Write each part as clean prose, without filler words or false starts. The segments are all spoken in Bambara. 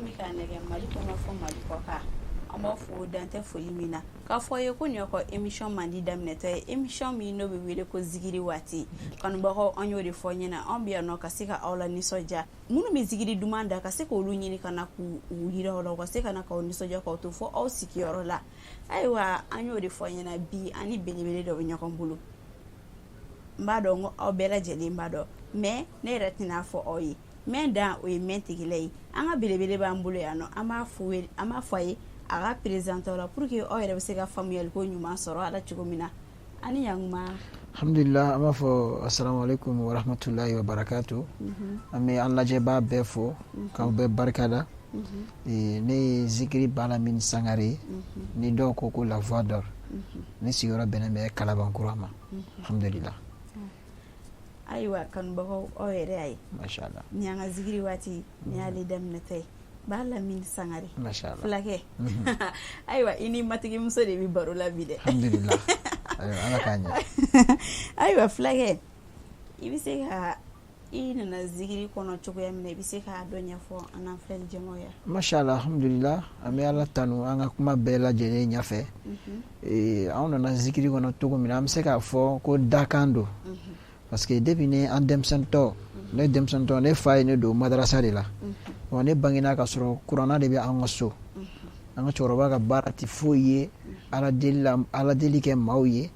Minnu bɛ k'an nɛgɛ Mali kɔnɔ fɔ Mali kɔkan, an b'aw fo dantɛ foli min na, k'a fɔ ye ko nin y'aw ka émission mandi daminɛtɔ ye, émission min n'o bɛ wele ko zikiri waati. Kanubagaw, an y'o de fɔ ɲɛna, anw bɛ yan nɔ ka se ka aw la nisɔndiya. Minnu bɛ zikiri duman da, ka se k'olu ɲini ka na k'u yira aw la, u ka se ka na k'aw nisɔndiya, k'aw to fo aw sigiyɔrɔ la. Ayiwa, an y'o de fɔ ɲɛna, bi an ni belebele dɔ bɛ ɲɔgɔn bolo. N b'a dɔn ko aw bɛɛ lajɛlen b'a dɔn, mais ne yɛrɛ tɛna fɔ aw ye. Mɛn dan o ye mɛn tigila ye. An ka belebele b'an bolo yan nɔ, an b'a fɔ a ye a ka présenter la pour que aw yɛrɛ bɛ se ka faamuyaliko ɲuman sɔrɔ a la cogo min na. Ani ɲankuma. Alhamdulillah, an b'a fɔ asalamualeykum wa rahmatulahi wa barakatu. An bɛ an lajɛbaa bɛɛ fo k'aw bɛɛ barikada. Ne ye Zikiri Balamini Sangare ye, ni dɔw ko ko la voix d'or. Ne sigiyɔrɔ bɛnnen bɛ Kalabankura ma, alhamdulillah. Ayiwa kanubagaw, aw yɛrɛ y'a ye. Mashallah. Ni an ka zikiri waati ni y'ale daminɛtɔ ye, Balamini Sangare. Mashallah. Fulakɛ. Ayiwa, i ni matigimuso de bɛ baro la bi dɛ. Alhamdulillah. Ayiwa, Ala k'a ɲɛ. Ayiwa fulakɛ, i bɛ se ka i nana zikiri kɔnɔ cogoya min na, i bɛ se k'a dɔ ɲɛfɔ an n'an filɛli jamaw ye? Mashallah, alhamdulillah, an bɛ Ala tanu an ka kuma bɛɛ lajɛlen ɲɛfɛ. Anw nana zikiri kɔnɔ cogo min na, an bɛ se k'a fɔ ko dakan don, parce que depuis ne an denmisɛntɔ, ne denmisɛntɔ, ne fa ye ne don madarasa de la. Wa ne bangena ka sɔrɔ kuranna de bɛ an ka so. An ka cɛkɔrɔba ka baara tɛ foyi ye Ala deli la, Ala deli kɛ maaw ye,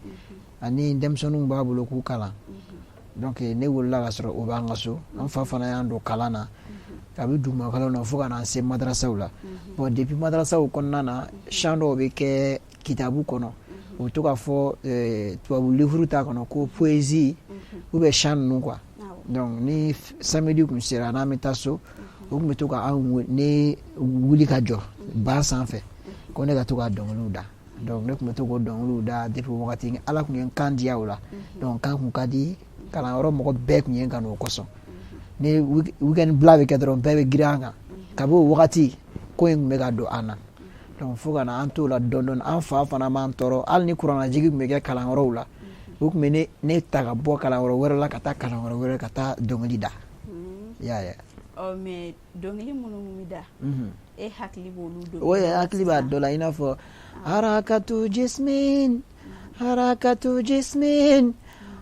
ani denmisɛnninw b'a bolo k'u kalan. Donc ne wolola ka sɔrɔ o b'an ka so. An fa fana y'an don kalan na kabi duguma kalanw na fo ka n'an se madarasaw la. Bon, depuis madarasaw kɔnɔna na, chant dɔw bɛ kɛ kitabu kɔnɔ, u bɛ to k'a fɔ tubabu livre ta kɔnɔ ko poésie ou bien chant ninnu quoi. Donc ni samedi kun sera, n'an bɛ taa so, u tun bɛ to ka an ne wuli ka jɔ ba sanfɛ ko ne ka to ka dɔnkiliw da. Donc ne tun bɛ to k'o dɔnkiliw da depuis wagati. Ala tun ye n kan diya o la. Donc kan kun ka di, kalanyɔrɔ mɔgɔ bɛɛ tun ye n kanu o kosɔn. Ni weekend bila bɛ kɛ dɔrɔn, bɛɛ bɛ girin an kan. Kabi o wagati, ko in tun bɛ ka don an na. Donc fo ka na an t'o la dɔɔni dɔɔni. An fa fana m'an tɔɔrɔ. Hali ni kurannajigi tun bɛ kɛ kalanyɔrɔw la, u tun bɛ ne ta ka bɔ kalanyɔrɔ wɛrɛ la ka taa kalanyɔrɔ wɛrɛ ka taa dɔnkili da. I y'a ye? Ɔ, mais dɔnkili minnu bɛ da, e hakili b'olu dɔnkili? O hakili b'a dɔ la, i n'a fɔ harakatu jismin, harakatu jismin,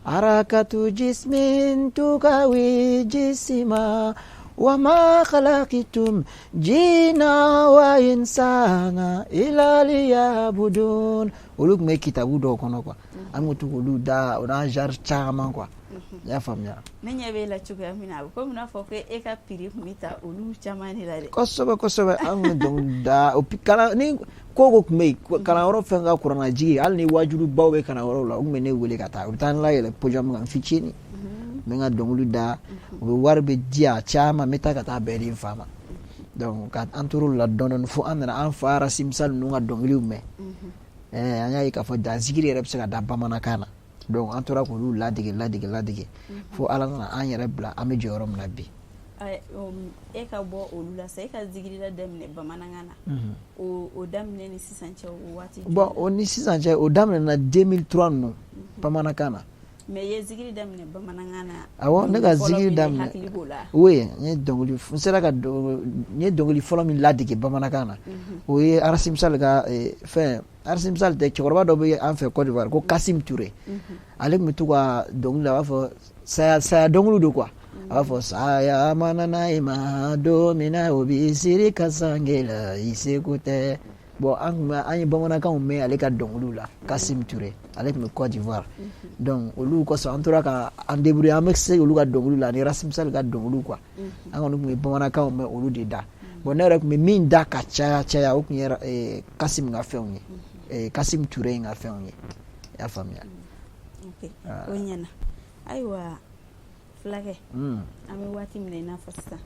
harakatu jismin tukawi jisima, wa ma khalaqtum jina wa insana illa liyabudun. Olu tun bɛ kitabu dɔw kɔnɔ quoi. An tun to k'olu da, o n'a genre caman quoi, i y'a faamuya? Ne ɲɛ b'e la cogoya min na, a bɛ komi n'a fɔ ko e ka piri tun bɛ ta olu caman de la dɛ. Kosɛbɛ kosɛbɛ, an tun bɛ dɔnkili da o kalan ni ko ko tun bɛ yen, kalanyɔrɔ fɛn ka kurannajigi, hali ni wajulibaw bɛ kalanyɔrɔw la, u tun bɛ ne wele ka taa, u bɛ taa n layɛlɛ podium kan n fitinin, n bɛ n ka dɔnkili da, u bɛ wari bɛ di yan caman, n bɛ taa ka taa bɛɛ di n fa ma. Donc ka an tor'o la dɔɔni dɔɔni fo an nana an fa Racine Misal ninnu ka dɔnkiliw mɛn. An y'a ye k'a fɔ da zikiri yɛrɛ bɛ se ka da bamanankan na. Donc an tora k'olu ladege ladege ladege fo Ala nana an yɛrɛ bila an bɛ jɔyɔrɔ min na bi. E ka bɔ olu la sa, e ka zikiri la daminɛ bamanankan na, o daminɛ ni sisan cɛ, o waati? Bon, o ni sisan cɛ, o daminɛna 2003 ninnu bamanankan na. Mais i ye zikiri daminɛ bamanankan na? Awɔ, ne ka zikiri daminɛ, oui, n ye dɔnkili, n sera ka n ye dɔnkili fɔlɔ min ladege bamanankan na, o ye Racine Misal ka fɛn. Racine Misal tɛ, cɛkɔrɔba dɔ bɛ an fɛ Côte d'Ivoire ko Kasim Touré. Ale tun bɛ to ka dɔnkili da, a b'a fɔ saya saya dɔnkili don quoi. A b'a fɔ saya mana na i ma don min na, o b'i siri ka sange la, i seko tɛ. Bon, an tun bɛ an ye bamanankanw mɛn ale ka dɔnkiliw la. Kasim Touré, ale tun bɛ Côte d'Ivoire. Donc olu kosɔn, an tora ka an débrouiller, an bɛ se olu ka dɔnkiliw la ani Racine Misal ka dɔnkiliw quoi. An kɔni tun bɛ bamanankanw mɛn olu de da. Bon, ne yɛrɛ tun bɛ min da ka caya caya, o tun ye Kasim ka fɛnw ye, Kasim Touré in ka fɛnw ye, i y'a faamuya? Ok, o ɲɛna. Ayiwa fulakɛ, an bɛ waati min na i n'a fɔ sisan,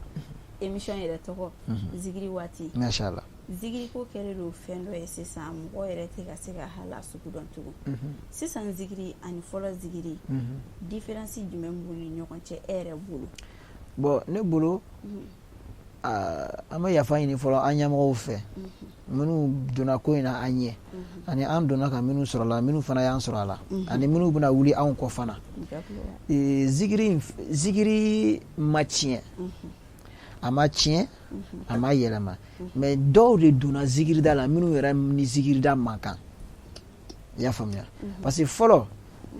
émission yɛrɛ tɔgɔ zikiri waati. Mashallah. Zikiri ko kɛlen don fɛn dɔ ye sisan, mɔgɔ yɛrɛ tɛ ka se ka hali a sugu dɔn tugun. Sisan zikiri ani fɔlɔ zikiri, différence jumɛn b'u ni ɲɔgɔn cɛ e yɛrɛ bolo? Bon, ne bolo, an bɛ yafa ɲini fɔlɔ an ɲɛmɔgɔw fɛ, minnu donna ko in na an ɲɛ, ani an donna ka minnu sɔrɔ a la, minnu fana y'an sɔrɔ a la, ani minnu bɛna wuli anw kɔ fana. Zikiri ma tiɲɛ. A ma tiɲɛ, a ma yɛlɛma, mais dɔw de donna zikirida la minnu yɛrɛ ni zikirida man kan. I y'a faamuya? Parce que fɔlɔ,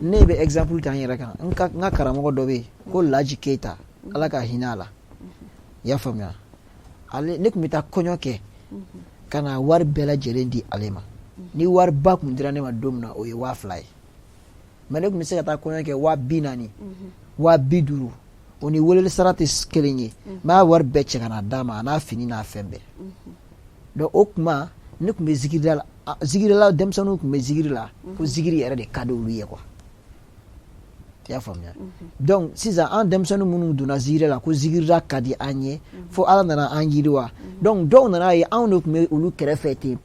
ne bɛ exemple ta n yɛrɛ kan. N ka karamɔgɔ dɔ bɛ yen ko Laji Keyita, Ala ka hinɛ a la. I y'a faamuya? Ale, ne tun bɛ taa kɔɲɔ kɛ ka na wari bɛɛ lajɛlen di ale ma. Ni wariba tun dira ne ma don min na, o ye 2000 ye. Mais ne tun bɛ se ka taa kɔɲɔ kɛ 40 000, 50 000, o ni weleli sara tɛ kelen ye. N b'a wari bɛɛ cɛ ka na d'a ma, a n'a fini n'a fɛn bɛɛ. Donc o tuma ne tun bɛ zikirida la, zikirila denmisɛnninw tun bɛ zikiri la ko zikiri yɛrɛ de ka di olu ye quoi. I y'a faamuya? Donc sisan, an denmisɛnnin minnu donna zikiri la ko zikirida ka di an ye, fo Ala nana an yiriwa. Donc dɔw nana ye, anw de tun bɛ olu kɛrɛfɛ ten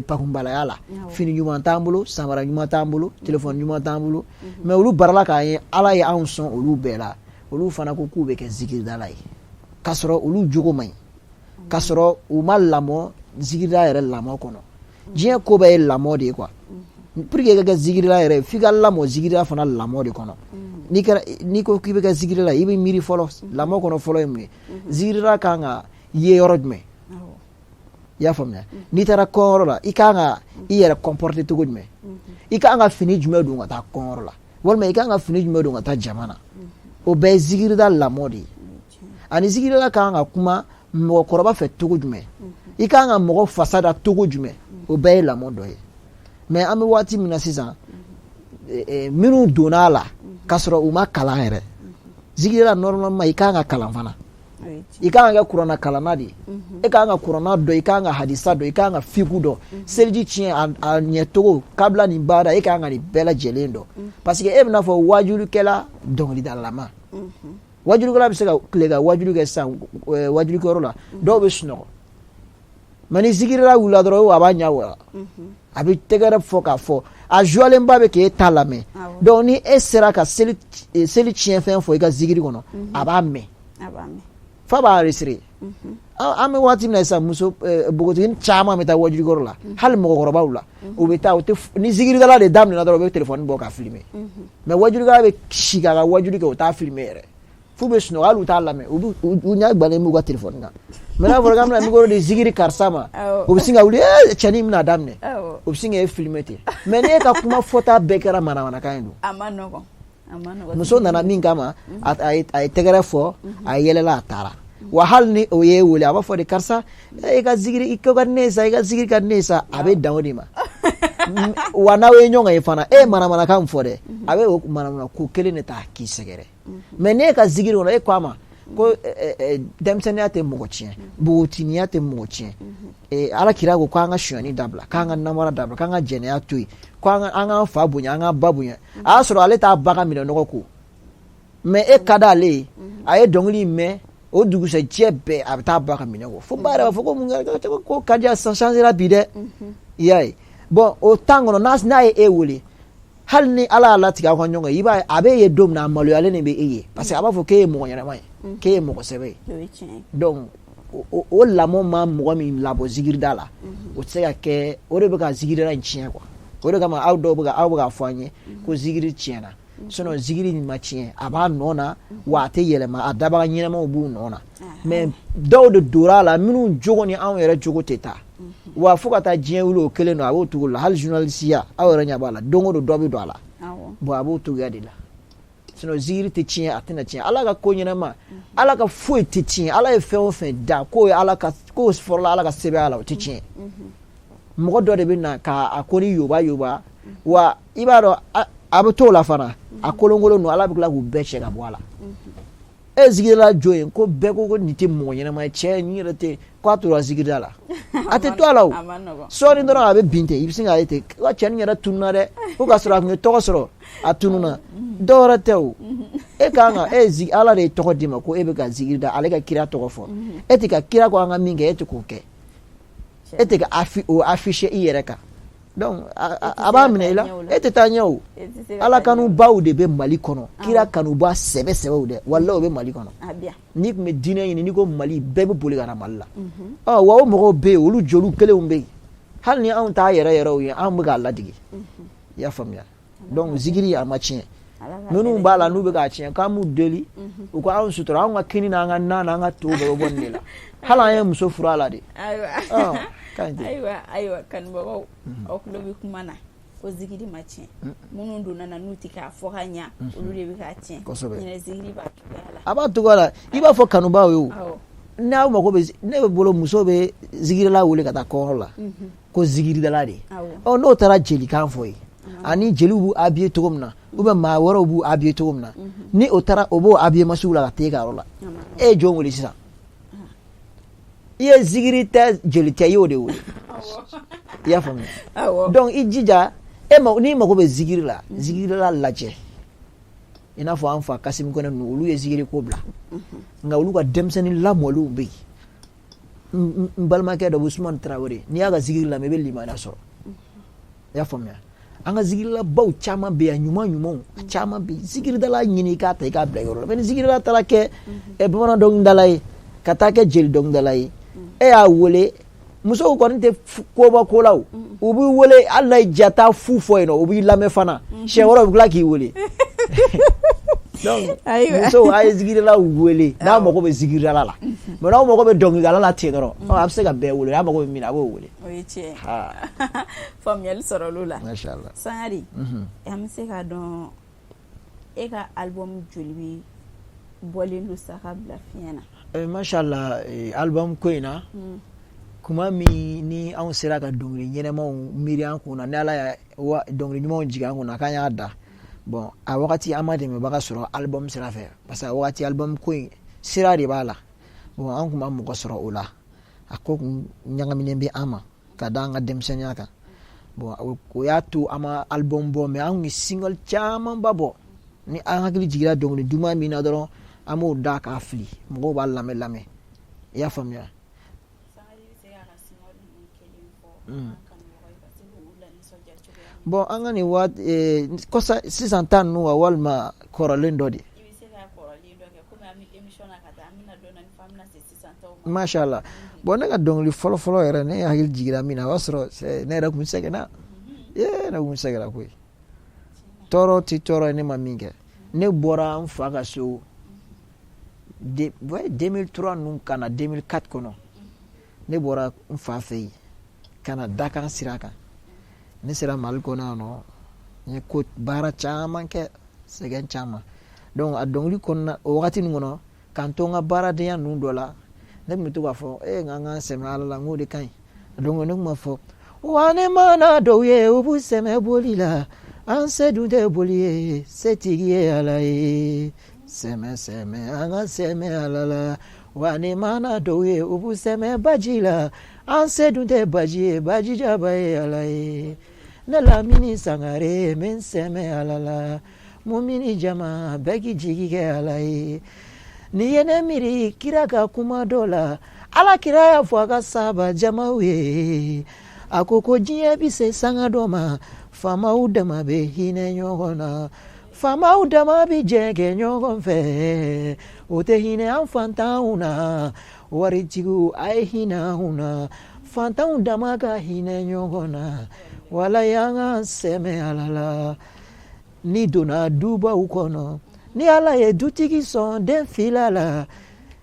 pakunbalaya la. Fini ɲuman t'an bolo, samara ɲuman t'an bolo, téléphone ɲuman t'an bolo, mais olu barala k'an ye. Ala ye anw sɔn olu bɛɛ la. Olu fana ko k'u bɛ kɛ zikiridala ye, k'a sɔrɔ olu jogo man ɲi, k'a sɔrɔ u ma lamɔ zikirida yɛrɛ lamɔ kɔnɔ. Diɲɛ ko bɛɛ ye lamɔ de ye quoi. Pour que i ka kɛ zikirila yɛrɛ, f'i ka lamɔ zikirila fana lamɔ de kɔnɔ. N'i kɛra, n'i ko k'i bɛ kɛ zikirila, i bɛ miiri fɔlɔ lamɔ kɔnɔ. Fɔlɔ ye mun ye? Zikirila kan ka ye yɔrɔ jumɛn? I y'a faamuya? N'i taara kɔɲɔyɔrɔ la, i kan ka i yɛrɛ comporter cogo jumɛn? I kan ka fini jumɛn don ka taa kɔɲɔyɔrɔ la, walima i kan ka fini jumɛn don ka taa jama na? O bɛɛ ye zikirida lamɔ de ye. Ani zikirila kan ka kuma mɔgɔkɔrɔba fɛ cogo jumɛn? I kan ka mɔgɔ fasa da cogo jumɛn? O bɛɛ ye lamɔ dɔ ye. Mais an bɛ waati min na sisan, minnu donna a la k'a sɔrɔ u ma kalan yɛrɛ zikirila, normalement i kan ka kalan fana. I kan ka kɛ kuranna kalanna de ye. E kan ka kuranna dɔn, i kan ka hadisa dɔn, i kan ka fiku dɔn, seliji tiɲɛ a ɲɛcogo, kabila nin baara, e kan ka nin bɛɛ lajɛlen dɔn. Parce que e bɛna fɔ wajulikɛla dɔnkilidalama, wajulikɛla bɛ se ka tile ka wajuli kɛ sisan wajulikɛyɔrɔ la, dɔw bɛ sunɔgɔ. Mais ni zikirila wulila dɔrɔn, a b'a ɲɛ wa, a bɛ tɛgɛrɛ fɔ k'a fɔ, a joilenba bɛ k'e ta lamɛn. Donc ni e sera ka seli tiɲɛ fɛn fɔ i ka zikiri kɔnɔ, a b'a mɛn f'a b'a enregistrer. An bɛ waati min na sisan, muso npogotiginin caman bɛ taa wajulikɛyɔrɔ la, hali mɔgɔkɔrɔbaw la, u bɛ taa, u tɛ ni zikiridala de daminɛna dɔrɔn, u bɛ téléphone bɔ k'a filmer. Mais wajulikɛla bɛ si k'a ka wajuli kɛ, u t'a filmer yɛrɛ, f'u bɛ sunɔgɔ, hali u t'a lamɛn, u ɲɛ guwanen b'u ka téléphone kan. Mais n'a fɔra k'an bɛna micro di zikiri karisa ma, u bɛ sin ka wuli, ee, cɛnin bɛna daminɛ, u bɛ sin k'e filmer ten. Mais n'e ka kuma fɔta bɛɛ kɛra manamanakan ye dun? A ma nɔgɔn. Muso nana min kama, a ye tɛgɛrɛ fɔ, a yɛlɛla, a taara. Wa hali ni o ye wele, a b'a fɔ de: "Karisa, i ka zikiri i ka di ne ye sa, i ka zikiri ka di ne ye sa." A bɛ dan o de ma. Wa n'aw ye ɲɔgɔn ye fana, e ye manamanakan min fɔ dɛ, a bɛ o manamana ko kelen de ta k'i sɛgɛrɛ. Mais n'e ka zikiri kɔnɔ, e ko a ma ko denmisɛnninya tɛ mɔgɔ tiɲɛ, npogotiniya tɛ mɔgɔ tiɲɛ, Ala kira ko k'an ka sonyani dabila, k'an ka namara dabila, k'an ka jɛnɛya to yen, ko an k'an fa bonya, an k'an ba bonya, a y'a sɔrɔ ale t'a ba ka minɛnɔgɔ ko, mais e ka d'ale ye, a ye dɔnkili in mɛn, o dugusɛjɛ bɛɛ a bɛ taa ba ka minɛ ko fo ba yɛrɛ b'a fɔ ko mun kɛra, ko Kadiya changera bi dɛ. I y'a ye? Bon, o temps kɔnɔ, n'a ye e wele, hali ni Ala y'a latigɛ aw ka ɲɔgɔn ye, i b'a ye, a b'e ye don min na, a maloyalen de bɛ e ye, parce que a b'a fɔ k'e ye mɔgɔ ɲɛnama ye, k'e ye mɔgɔ sɛbɛ ye. Donc o lamɔ ma mɔgɔ min labɔ zikirida la, o tɛ se ka kɛ. O de bɛ ka zikirida in tiɲɛ quoi. O de kama aw dɔw bɛ ka aw bɛ k'a fɔ an ye ko zikiri tiɲɛna. Sinon zikiri nin ma tiɲɛ, a b'a nɔ na, wa a tɛ yɛlɛma, a dabaga ɲɛnamaw b'u nɔ na. Mais dɔw de donna a la minnu jogo ni anw yɛrɛ jogo tɛ taa. Wa fo ka taa diɲɛ wuli, o kelen don, a b'o cogo la. Hali journaliste aw yɛrɛ ɲɛ b'a la, don o don dɔ bɛ don a la. Bon, a b'o cogoya de la. Sinon zikiri tɛ tiɲɛ, a tɛna tiɲɛ. Ala ka ko ɲɛnama, Ala ka foyi tɛ tiɲɛ. Ala ye fɛn o fɛn da, k'o ye Ala ka k'o fɔlɔla Ala ka sɛbɛn la, o tɛ tiɲɛ. Mɔgɔ dɔ de bɛ na k'a ko ni yoba yoba. Wa i b'a dɔn, a bɛ t'o la fana, a kolonkolon don, Ala bɛ tila k'u bɛɛ cɛ ka bɔ a la. E zikirila jɔ yen ko bɛɛ ko nin tɛ mɔgɔ ɲɛnama ye, cɛ nin yɛrɛ tɛ, k'a tora zikirida la, a tɛ to a la. O sɔɔni dɔrɔn a bɛ bin ten, i bɛ sin k'a ye ten ko cɛnin yɛrɛ tununna dɛ, ko k'a sɔrɔ a tun ye tɔgɔ sɔrɔ, a tununna. Dɔwɛrɛ tɛ o, e kan ka e Ala de ye tɔgɔ d'i ma ko e bɛ ka zikiri da, ale ka kira tɔgɔ fɔ, e tɛ ka kira ko an ka min kɛ, e tɛ k'o kɛ, e tɛ ka o afficher i yɛrɛ kan. Donc a b'a minɛ i la, e tɛ taa ɲɛ. O Ala kanubaw de bɛ Mali kɔnɔ, kira kanuba sɛbɛ sɛbɛw dɛ, walahi o bɛ Mali kɔnɔ. N'i tun bɛ diinɛ ɲini, n'i ko Mali, bɛɛ bɛ boli ka na Mali la. Ɔ wa o mɔgɔw bɛ yen, olu joliw kelenw bɛ yen, hali ni anw t'a yɛrɛ yɛrɛw ye, anw bɛ k'a ladege. I y'a faamuya? Donc zikiri a ma tiɲɛ. Minnu b'a la n'u bɛ k'a tiɲɛ, k'an b'u deli u ka anw sutura, anw ka kini n'an ka nan n'an ka to bɛɛ bɛ bɔ nin de la. Hali an ye muso furu a la de. Ayiwa, ayiwa, ayiwa, kanubagaw, aw tulo bɛ kuma na ko zikiri ma tiɲɛ. Minnu donna na n'u tɛ k'a fɔ ka ɲa, olu de bɛ k'a tiɲɛ. Ɲinɛ zikiri b'a cogoya la. A b'a cogoya la. I b'a fɔ kanubaaw ye o, n'aw mago bɛ, ne bɛ bolo muso bɛ zikirila wele ka taa kɔɲɔ la ko zikiridala de. Ɔ, n'o taara jelikan fɔ ye, ani jeliw b'u habillé cogo min na, ou bien maa wɛrɛw b'u habillé cogo min na, ni o taara o b'o habillement sugu la ka t'e ka yɔrɔ la, e ye jɔn wele sisan? I ye zikiri tɛ, jeli tɛ, i y'o de wele. I y'a faamuya? Donc i jija, e ma n'i mago bɛ zikiri la, zikirila lajɛ. I n'a fɔ an fa Kasimu Kɔnɛ ninnu, olu ye zikiri ko bila, nka olu ka denmisɛnnin lamɔliw bɛ yen. N balimakɛ dɔ bɛ, Usumani Tarawele, n'i y'a ka zikiri lamɛn, i bɛ limaniya sɔrɔ. I y'a faamuya? An ka zikirilabaw caman bɛ yan, ɲuman ɲumanw caman bɛ yen. Zikiridala ɲini, i k'a ta, i k'a bila yɔrɔ la. Mais ni zikirila taara kɛ bamanan dɔnkilidala ye, ka taa kɛ jeli dɔnkilidala ye, e y'a wele, musow kɔni tɛ koba ko la o, u b'i wele, hali n'a y'i diya, taa fu fɔ yen nɔ, u b'i lamɛn fana. Siɲɛ wɛrɛ u bɛ tila k'i wele. Donc musow, a ye zikirilaw wele n'a mago bɛ zikiridala la. Mais n'aw mago bɛ dɔnkilidala la ten dɔrɔn, a bɛ se ka bɛɛ wele. A mago bɛ min na, a b'o wele. O ye tiɲɛ ye. Faamuyali sɔrɔ l'o la. Masha Allah. Sangare, an bɛ se k'a dɔn e ka album joli bɛ bɔlen don sa ka bila fiɲɛ na? Masha Allah, album ko in na, kuma min ni anw sera ka dɔnkili ɲɛnɛmaw miiri an kun na, ni Ala ya dɔnkili ɲumanw jigin an kun na k'an y'a da. Bon, a wagati an ma dɛmɛbaga sɔrɔ album sira fɛ, parce que a wagati album ko in sira de b'a la. Bon, an kun ma mɔgɔ sɔrɔ o la, a ko kun ɲagaminen bɛ an ma ka da an ka denmisɛnninya kan. Bon, o y'a to an ma album bɔ, mais an kun ye single camanba bɔ. Ni an hakili jiginna dɔnkili duman min na dɔrɔn, an b'o da k'a fili, mɔgɔw b'a lamɛn lamɛn. I y'a faamuya? Bon, an ka nin waati kɔsa sisan ta ninnu wa, walima kɔrɔlen dɔ de? Masha Allah. Bon, ne ka dɔnkili fɔlɔ fɔlɔ yɛrɛ, ne hakili jiginna min na, o y'a sɔrɔ ne yɛrɛ kun sɛgɛnna. Ee, ne kun sɛgɛnna koyi. Tɔɔrɔ tɛ tɔɔrɔ ye ne ma min kɛ. Ne bɔra n fa ka so 2003 ninnu ka na 2004 kɔnɔ. Ne bɔra n fa fɛ yen ka na dakan sira kan. Ne sera Mali kɔnɔ yan nɔ, n ye ko baara caman kɛ, sɛgɛn caman. Donc a dɔnkili kɔnɔna, o wagati ninnu kɔnɔ, k'an to n ka baaradenya ninnu dɔ la, ne tun bɛ to k'a fɔ e nka an k'an sɛmɛ Ala la, n k'o de ka ɲi. Donc ne tun b'a fɔ wa ne mana dɔw ye, u b'u sɛmɛ boli la, an se dun tɛ boli ye, setigi ye Ala ye. Sɛmɛ sɛmɛ, an ka sɛmɛ Ala la. Wa ne mana dɔw ye, u b'u sɛmɛ baji la, an se dun tɛ baji ye, baji jaba ye Ala ye. Ne Lamini Sangare, n bɛ n sɛmɛ Ala la. Mumini jama bɛɛ k'i jigi kɛ Ala ye. N'i ye ne miiri kira ka kuma dɔ la, Ala kira y'a fɔ a ka sahaba jamaw ye, a ko ko diɲɛ bɛ se sanga dɔ ma, faamaw dama bɛ hinɛ ɲɔgɔn na, faamaw dama bɛ jɛ kɛ ɲɔgɔn fɛ, o tɛ hinɛ an fantanw na. Waritigiw, a ye hinɛ anw na, fantanw dama ka hinɛ ɲɔgɔn na. Walayi, an ka sɛmɛ Ala la. N'i donna dubaw kɔnɔ, ni Ala ye dutigi sɔn den fila la,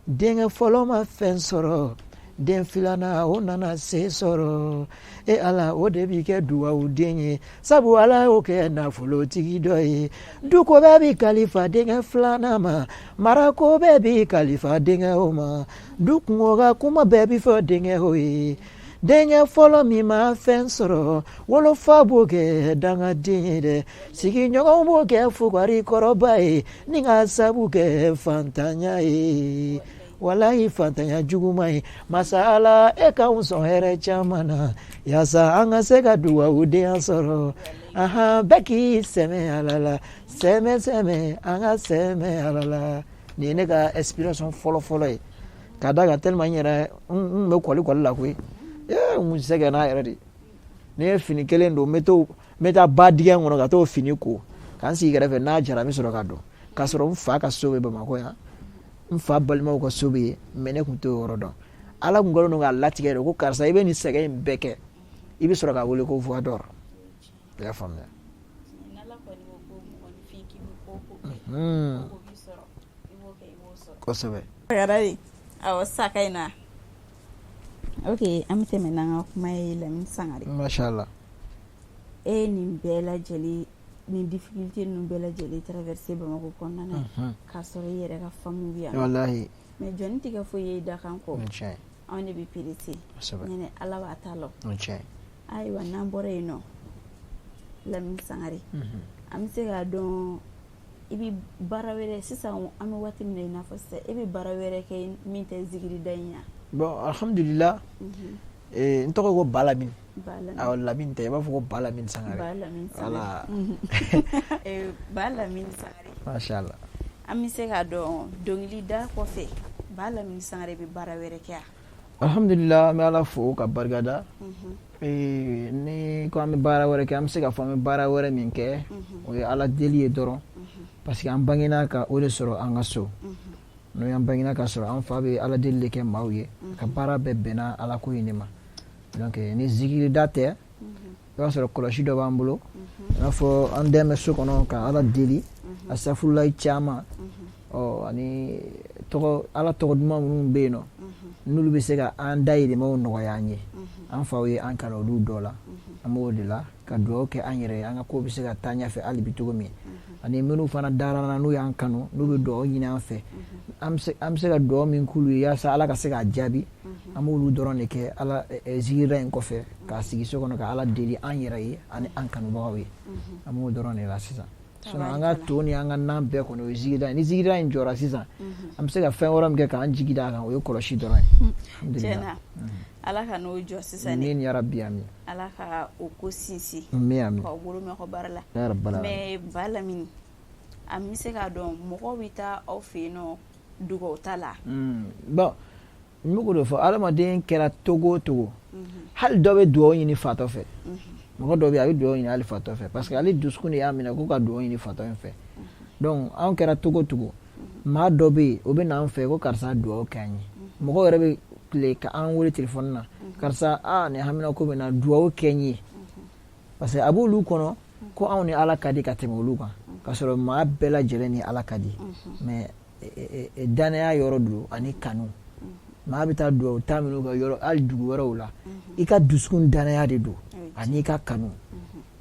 denkɛ fɔlɔ ma fɛn sɔrɔ, den filanan o nana se sɔrɔ, e Ala, o de b'i kɛ duwawu den ye, sabu Ala y'o kɛ nafolotigi dɔ ye. Duko bɛɛ bi kalifa denkɛ filanan ma, marako bɛɛ bi kalifa denkɛ o ma, du kungo ka kuma bɛɛ bi fɔ denkɛ o ye. Denkɛ fɔlɔ min ma fɛn sɔrɔ, wolofa b'o kɛ dangaden ye dɛ, sigiɲɔgɔnw b'o kɛ fugari kɔrɔba ye, ni ka sabu kɛ fantanya ye. Walayi, fantanya juguman ye. Masa Ala, e k'anw sɔn hɛrɛ caman na, yaasa an ka se ka duwawu denya sɔrɔ. Ahan, bɛɛ k'i sɛmɛ Ala la, sɛmɛ sɛmɛ, an ka sɛmɛ Ala la. Nin ye ne ka inspiration fɔlɔ fɔlɔ ye, ka da kan tellement n yɛrɛ n bɛ kɔli kɔli la koyi. Ee, n kun sɛgɛnna yɛrɛ de. Ni ye fini kelen don, n bɛ to, n bɛ taa ba dingɛ kɔnɔ ka t'o fini ko k'an sigi kɛrɛfɛ, n'a jara n bɛ sɔrɔ ka don. K'a sɔrɔ n fa ka so bɛ Bamakɔ yan, n fa balimaw ka so bɛ yen, mais ne tun t'o yɔrɔ dɔn. Ala tun kɛlen don k'a latigɛ de ko karisa, i bɛ nin sɛgɛn in bɛɛ kɛ, i bɛ sɔrɔ k'a wele ko voix d'or. I y'a faamuya? Ko b'i sɔrɔ, i b'o kɛ, i b'o sɔrɔ. Kosɛbɛ. Awɔ, sa ka ɲi na. Ok, an bɛ tɛmɛ n'an ka kuma ye, Lamini Sangare. Mashallah. E ye nin bɛɛ lajɛlen, nin difficulté ninnu bɛɛ lajɛlen traverser Bamakɔ kɔnɔna na, k'a sɔrɔ i yɛrɛ ka famille bɛ yan. Wallahi. Mais jɔnni tɛ kɛ foyi ye dakan kɔ. O ye tiɲɛ ye. Anw de bɛ presser. Kosɛbɛ. Ɲinɛ Ala b'a ta lɔ. O ye tiɲɛ ye. Ayiwa, n'an bɔra yen nɔ, Lamini Sangare, an bɛ se k'a dɔn i bɛ baara wɛrɛ sisan, an bɛ waati min na i n'a fɔ sisan, e bɛ baara wɛrɛ kɛ min tɛ zikirida in ye? Bon, alhamdulillah, n tɔgɔ ko Ba Lamini. Awɔ, Lamini tɛ, i b'a fɔ ko Ba Lamini Sangare. Ba Lamini Sangare. Voilà. Ba Lamini Sangare. Mashallah. An bɛ se k'a dɔn dɔnkilida kɔfɛ, Ba Lamini Sangare bɛ baara wɛrɛ kɛ? Alhamdulillah, an bɛ Ala fo ka barikada. Ni ko an bɛ baara wɛrɛ kɛ, an bɛ se k'a fɔ an bɛ baara wɛrɛ min kɛ, o ye Ala deli ye dɔrɔn, parce que an bangena ka o de sɔrɔ an ka so, n'o y'an bangena ka sɔrɔ an fa bɛ Ala deli de kɛ maaw ye, ka baara bɛɛ bɛnna Ala ko in de ma. Donc ni zikirida tɛ, i b'a sɔrɔ kɔlɔsi dɔ b'an bolo, i n'a fɔ an den bɛ so kɔnɔ ka Ala deli, asafurulayi caman, ɔ ani tɔgɔ, Ala tɔgɔ duman minnu bɛ yen nɔ, n'olu bɛ se ka an dayirimɛw nɔgɔya an ye. An faw ye an kalan olu dɔ la, an b'o de la ka dugawu kɛ an yɛrɛ ye, an ka ko bɛ se ka taa ɲɛfɛ hali bi cogo min. Ani minnu fana dara an na, n'u y'an kanu, n'u bɛ dugawu ɲini an fɛ, an bɛ se ka dugawu min k'olu ye yaasa Ala ka se k'a jaabi, an b'olu dɔrɔn de kɛ Ala zikirida in kɔfɛ, k'a sigi so kɔnɔ ka Ala deli an yɛrɛ ye ani an kanubagaw ye. An b'o dɔrɔn de la sisan. Sinon an ka to ni an ka nan bɛɛ kɔni, o ye zikirida ye. Ni zikirida in jɔra sisan, an bɛ se ka fɛn wɛrɛ min kɛ k'an jigi d'a kan, o ye kɔlɔsi dɔrɔn ye. Tiɲɛna, Ala ka n'o jɔ sisan. Amin ya rabbi, amin. Ala ka o ko sinsin. Amin, amin. K'aw bolo mɛn aw baara la. Ya rabbal alamin. Mais Ba Lamini, an bɛ se k'a dɔn mɔgɔw bɛ taa aw fɛ yen nɔ dugawu ta la? Bon, n bɛ k'o de fɔ, adamaden kɛra togo o togo, hali dɔ bɛ dugawu ɲini fatɔ fɛ. Mɔgɔ dɔ bɛ yen, a bɛ dugawu ɲini hali fatɔ fɛ, parce que ale dusukun de y'a minɛ ko ka dugawu ɲini fatɔ in fɛ. Donc anw kɛra togo o togo, maa dɔ bɛ yen, o bɛ na an fɛ ko karisa, dugawu kɛ an ye. Mɔgɔw yɛrɛ bɛ tile ka an wele telefɔni na: karisa, aa, nin hamina ko bɛ na, dugawu kɛ n ye. Parce que a b'olu kɔnɔ ko anw ni Ala ka di ka tɛmɛ olu kan, k'a sɔrɔ maa bɛɛ lajɛlen ni Ala ka di, mais danaya yɔrɔ don ani kanu. Maa bɛ taa dugawu ta minnu kɛ yɔrɔ, hali dugu wɛrɛw la, i ka dusukun danaya de don ani i ka kanu.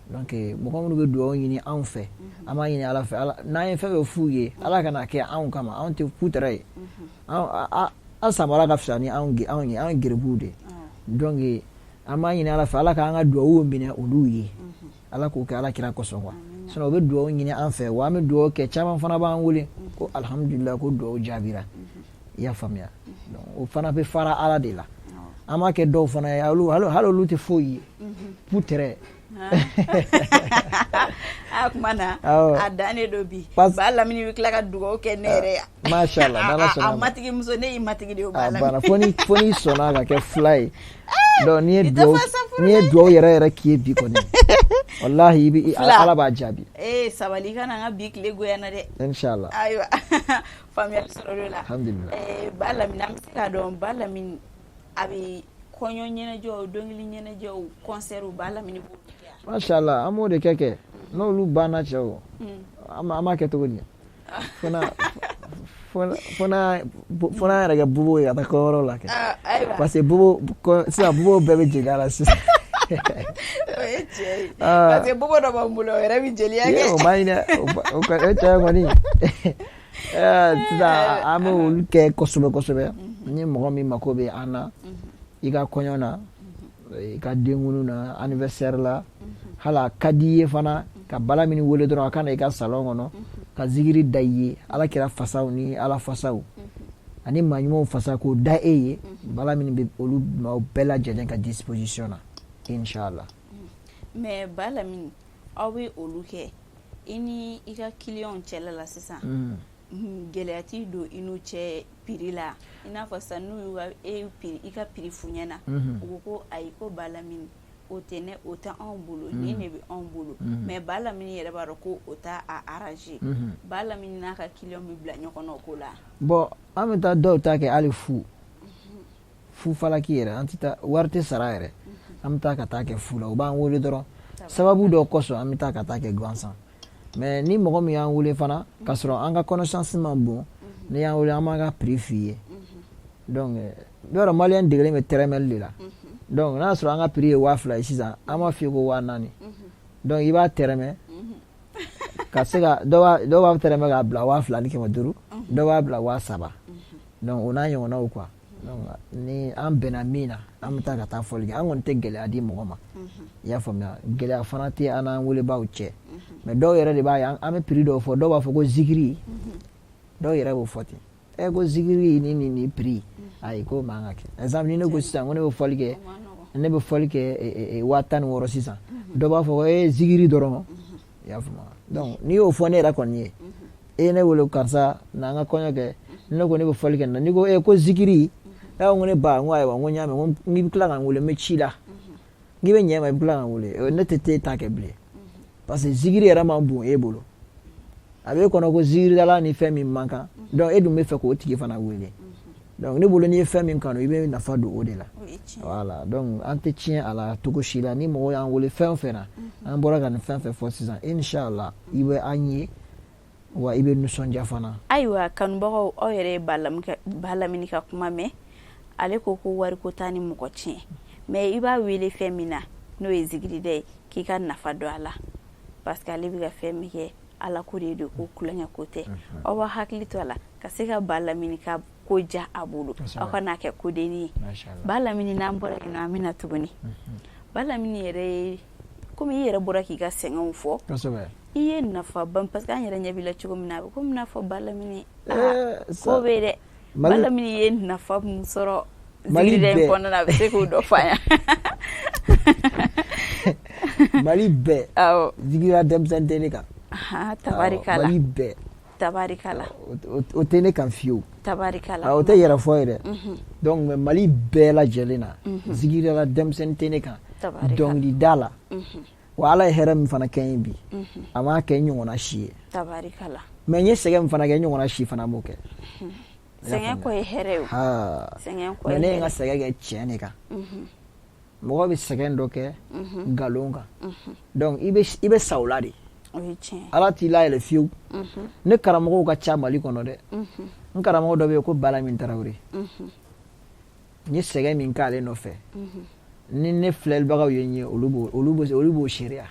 Donc mɔgɔ minnu bɛ dugawu ɲini anw fɛ, an b'a ɲini Ala fɛ, n'an ye fɛn fɛn f'u ye, Ala kana kɛ anw kama. Anw tɛ putɛrɛ ye, an samara ka fisa ni anw ye, anw ye geribuw de. Donc an b'a ɲini Ala fɛ, Ala k'an ka dugawu minɛ olu ye, Ala k'o kɛ Ala kira kosɔn quoi. Sinon u bɛ dugawu ɲini an fɛ, wa an bɛ dugawu kɛ, caman fana b'an wele ko alhamdulillah, ko dugawu jaabira. I y'a faamuya? Donc o fana bɛ fara Ala de la. An b'a kɛ dɔw fana ye, hali olu tɛ foyi ye, putɛrɛ. A kuma na a dannen don bi. Ba Lamini bɛ tila ka dugawu kɛ ne yɛrɛ yan. Mashallah, n'Ala sɔnna. A matigi muso, ne y'i matigi de ye. A banna, fo n'i sɔnna ka kɛ fila ye. Donc n'i ye dugawu yɛrɛ yɛrɛ k'i ye bi kɔni, walahi, i bɛ Ala b'a jaabi. Ee, sabali, i kana n ka bi tile goya na dɛ. Inshallah. Ayiwa, faamuyali sɔrɔ o la. Alhamdulillah. Ba Lamini, an bɛ se k'a dɔn Ba Lamini a bɛ kɔɲɔ ɲɛnajɛw, dɔnkili ɲɛnajɛw, concert, Ba Lamini b'olu kɛ? Mashallah, an b'o de kɛ. N'olu banna, cɛw, an b'a kɛ cogo di? Fo n'an yɛrɛ kɛ bobo ye ka taa kɔɲɔyɔrɔ la kɛ, parce que bobo sisan, bobo bɛɛ bɛ jeliya la sisan. O ye tiɲɛ ye, parce que bobo dɔ b'an bolo, o yɛrɛ bɛ jeliya kɛ. O ma ɲi dɛ, o cɛ kɔni. Sisan an bɛ olu kɛ kosɛbɛ kosɛbɛ. Ni mɔgɔ min mako bɛ an na, i ka kɔɲɔ na, i ka denkundi na, anniversaire la, hali a ka di i ye fana ka Bala min wele dɔrɔn a ka na i ka salon kɔnɔ ka zikiri da i ye, Ala kira fasaw ni Ala fasaw ani maa ɲumanw fasa k'o da e ye, Bala min bɛ olu maaw bɛɛ lajɛlen ka disposition na, inshallah. Mais Ba Lamini, aw bɛ olu kɛ i ni i ka clients cɛla la sisan, gɛlɛya t'i don i n'u cɛ prix la? I n'a fɔ sisan, n'u y'u ka e prix, i ka prix f'u ɲɛna, u ko ko ayi, ko Ba Lamini, o tɛ ne, o tɛ anw bolo, nin de bɛ anw bolo. Mais Ba Lamini yɛrɛ b'a dɔn ko o t'a a arranger. Ba Lamini n'a ka client bɛ bila ɲɔgɔn na o ko la? Bon, an bɛ taa dɔw ta kɛ hali fu fu falaki yɛrɛ, an tɛ taa, wari tɛ sara yɛrɛ. An bɛ taa ka taa kɛ fu la, u b'an wele dɔrɔn sababu dɔ kosɔn, an bɛ taa ka taa kɛ gansan. Mais ni mɔgɔ min y'an wele fana k'a sɔrɔ an ka connaissance man bon, n'i y'an wele, an b'an ka prix f'i ye. Donc i b'a dɔn, maliyɛn degelen bɛ tɛrɛmɛli de la. Donc n'a y'a sɔrɔ an ka prix ye 2000 ye sisan, an b'a f'i ye ko 4000. Donc i b'a tɛrɛmɛ ka se ka dɔw b'a tɛrɛmɛ k'a bila 2500, dɔw b'a bila 3000. Donc o n'a ɲɔgɔnnaw quoi. Donc ni an bɛnna min na, an bɛ taa ka taa fɔli kɛ. An kɔni tɛ gɛlɛya di mɔgɔ ma, i y'a faamuya? Gɛlɛya fana tɛ an n'an welebaaw cɛ. Mais dɔw yɛrɛ de b'a ye, an bɛ prix dɔw fɔ, dɔw b'a fɔ ko zikiri. Dɔw yɛrɛ b'o fɔ ten, ɛ, ko zikiri ni prix, ayi, k'o man ka kɛ. Exemple, ni ne ko sisan ko ne bɛ fɔli kɛ, ne bɛ fɔli kɛ 16 000 sisan, dɔ b'a fɔ ko e zikiri dɔrɔn, i y'a faamu? Donc n'i y'o fɔ ne yɛrɛ kɔni ye, e ye ne wele, karisa, n'an ka kɔɲɔ kɛ, ne ko ne bɛ fɔli kɛ nin na, n'i ko e ko zikiri, e ko ne ba, n ko ayiwa, n ko n y'a mɛn, n ko n'i bɛ tila ka n wele, n bɛ ci la, n'i bɛ ɲɛ ma, i bɛ tila ka n wele, ne tɛ t'e ta kɛ bilen, parce que zikiri yɛrɛ man bon e bolo. A b'e kɔnɔ ko zikiridala ni fɛn min man kan. Donc e dun bɛ fɛ k'o tigi fana wele. Donc ne bolo, n'i ye fɛn min kanu, i bɛ nafa don o de la. Voilà. Donc an tɛ tiɲɛ a la cogo si la. Ni mɔgɔ y'an wele fɛn o fɛn na, an bɔra ka nin fɛn fɛn fɔ sisan, inshallah, i bɛ an ye wa i bɛ nisɔndiya fana. Ayiwa, kanubagaw, aw yɛrɛ ye Balamini ka kuma mɛn. Ale ko ko wariko t'a ni mɔgɔ tiɲɛ, mais i b'a wele fɛn min na, n'o ye zikirida ye, k'i ka nafa don a la, parce que ale bɛ ka fɛn min kɛ, ala ko de don, ko tulonkɛ ko tɛ. Aw b'a hakili to a la ka se ka Balamini ka ko ja a bolo, aw ka n'a kɛ kodenni ye. Balamini, n'an bɔra yen nɔ, an bɛna tuguni. Balamini yɛrɛ ye, komi i yɛrɛ bɔra k'i ka sɛgɛnw fɔ, i ye nafa ban, parce que an yɛrɛ ɲɛ b'i la cogo min na, a bɛ komi n'a fɔ Balamini ko bɛ dɛ. Balamini ye nafa min sɔrɔ zikirida in kɔnɔna na, a bɛ se k'o dɔ fɔ an ye? Mali bɛɛ, zikirida denmisɛnnin tɛ ne kan. Tabarikala. Mali bɛɛ. Tabarikala. O tɛ ne kan fiyewu. Tabarikala. O tɛ yɛrɛ fɔ ye dɛ. Donc mais Mali bɛɛ lajɛlen na, zikiridala denmisɛnnin tɛ ne kan dɔnkilida la. Wa ala ye hɛrɛ min fana kɛ n ye bi, a m'a kɛ n ɲɔgɔnna si ye. Tabarikala. Mais n ye sɛgɛn min fana kɛ, n ɲɔgɔnna si fana m'o kɛ. Sɛgɛn kɔ ye hɛrɛ ye o. Sɛgɛn kɔ ye. Mais ne ye n ka sɛgɛn kɛ tiɲɛ de kan. Mɔgɔ bɛ sɛgɛn dɔ kɛ nkalon kan, donc i bɛ sa o la de. Ala t'i layɛlɛ fiyewu. Ne karamɔgɔw ka ca Mali kɔnɔ dɛ. N karamɔgɔ dɔ bɛ yen ko Balamini Tarawele, n ye sɛgɛn min k'ale nɔfɛ, ni ne filɛlibagaw ye n ye, olu b'o seereya.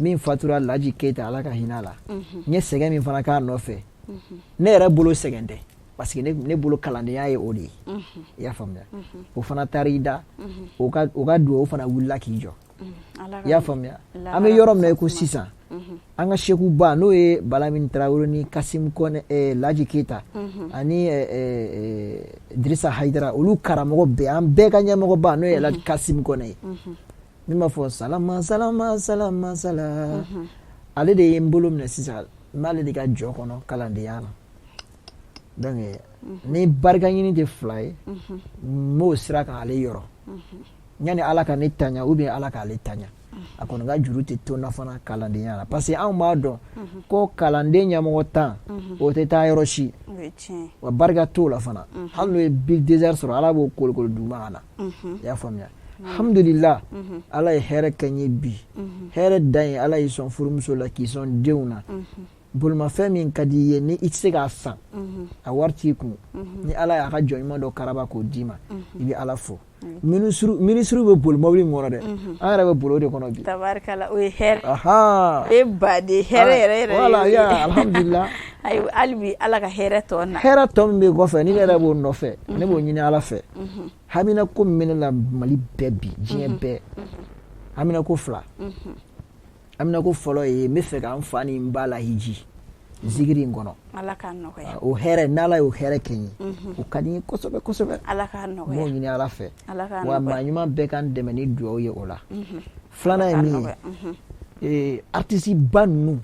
Min fatura, Laji Keyita, Ala ka hinɛ a la, n ye sɛgɛn min fana k'a nɔfɛ, ne yɛrɛ bolo sɛgɛn tɛ, parce que ne bolo kalandenya ye o de ye, i y'a faamuya? O fana taara i da, o ka duwawu fana wulila k'i jɔ, i y'a faamuya? An bɛ yɔrɔ min na i ko sisan, an ka sekuba, n'o ye Balamini Tarawele ni Kasimu Kɔnɛ, Laji Keyita ani Dirisa Hayidara, olu karamɔgɔ bɛɛ, an bɛɛ ka ɲɛmɔgɔba, n'o ye Laji Kasimu Kɔnɛ ye, min b'a fɔ salama salama salama sala, ale de ye n bolo minɛ sisan, n b'ale de ka jɔ kɔnɔ kalandenya la. Donc ni barika ɲini tɛ fila ye, n b'o sira kan ale yɔrɔ, yanni Ala ka ne taɲa ou bien Ala k'ale taɲa, a kɔni ka juru tɛ to n na fana kalandenya la, parce que anw b'a dɔn ko kalanden ɲɛmɔgɔ 10, o tɛ taa yɔrɔ si, wa barika t'o la fana. Hali n'o ye bulldozer sɔrɔ, Ala b'o kolokolo duguma ka na, i y'a faamuya? Alhamdulillah, Ala ye hɛrɛ kɛ n ye bi. Hɛrɛ dan ye, Ala y'i sɔn furumuso la, k'i sɔn denw na. Bolimafɛn min ka di i ye, ni i tɛ se k'a san, a wari t'i kun, ni Ala y'a ka jɔn ɲuman dɔ karaba k'o d'i ma, i bɛ Ala fo. Minisiriw bɛ boli mobili min kɔnɔ dɛ, an yɛrɛ bɛ boli o de kɔnɔ bi. Tabarikala, o ye hɛrɛ. O ye baden hɛrɛ yɛrɛ yɛrɛ. Voilà, ya alhamdulillah. Ayiwa, hali bi Ala ka hɛrɛ tɔ na. Hɛrɛ tɔ min bɛ kɔfɛ, ni ne yɛrɛ b'o nɔfɛ, ne b'o ɲini Ala fɛ. Hamina ko min bɛ ne la Mali bɛɛ bi, diɲɛ bɛɛ, hamina ko fila. Hamina ko fɔlɔ ye, n bɛ fɛ ka n fa ni n ba lahiji zikiri in kɔnɔ. Ala k'a nɔgɔya. O hɛrɛ, n'Ala y'o hɛrɛ kɛ n ye, o ka di n ye kosɛbɛ kosɛbɛ. Ala k'a nɔgɔya. N b'o ɲini Ala fɛ. Wa maa ɲuman bɛɛ ka n dɛmɛ ni dugawu ye o la. Filanan ye min ye, artiste ba ninnu,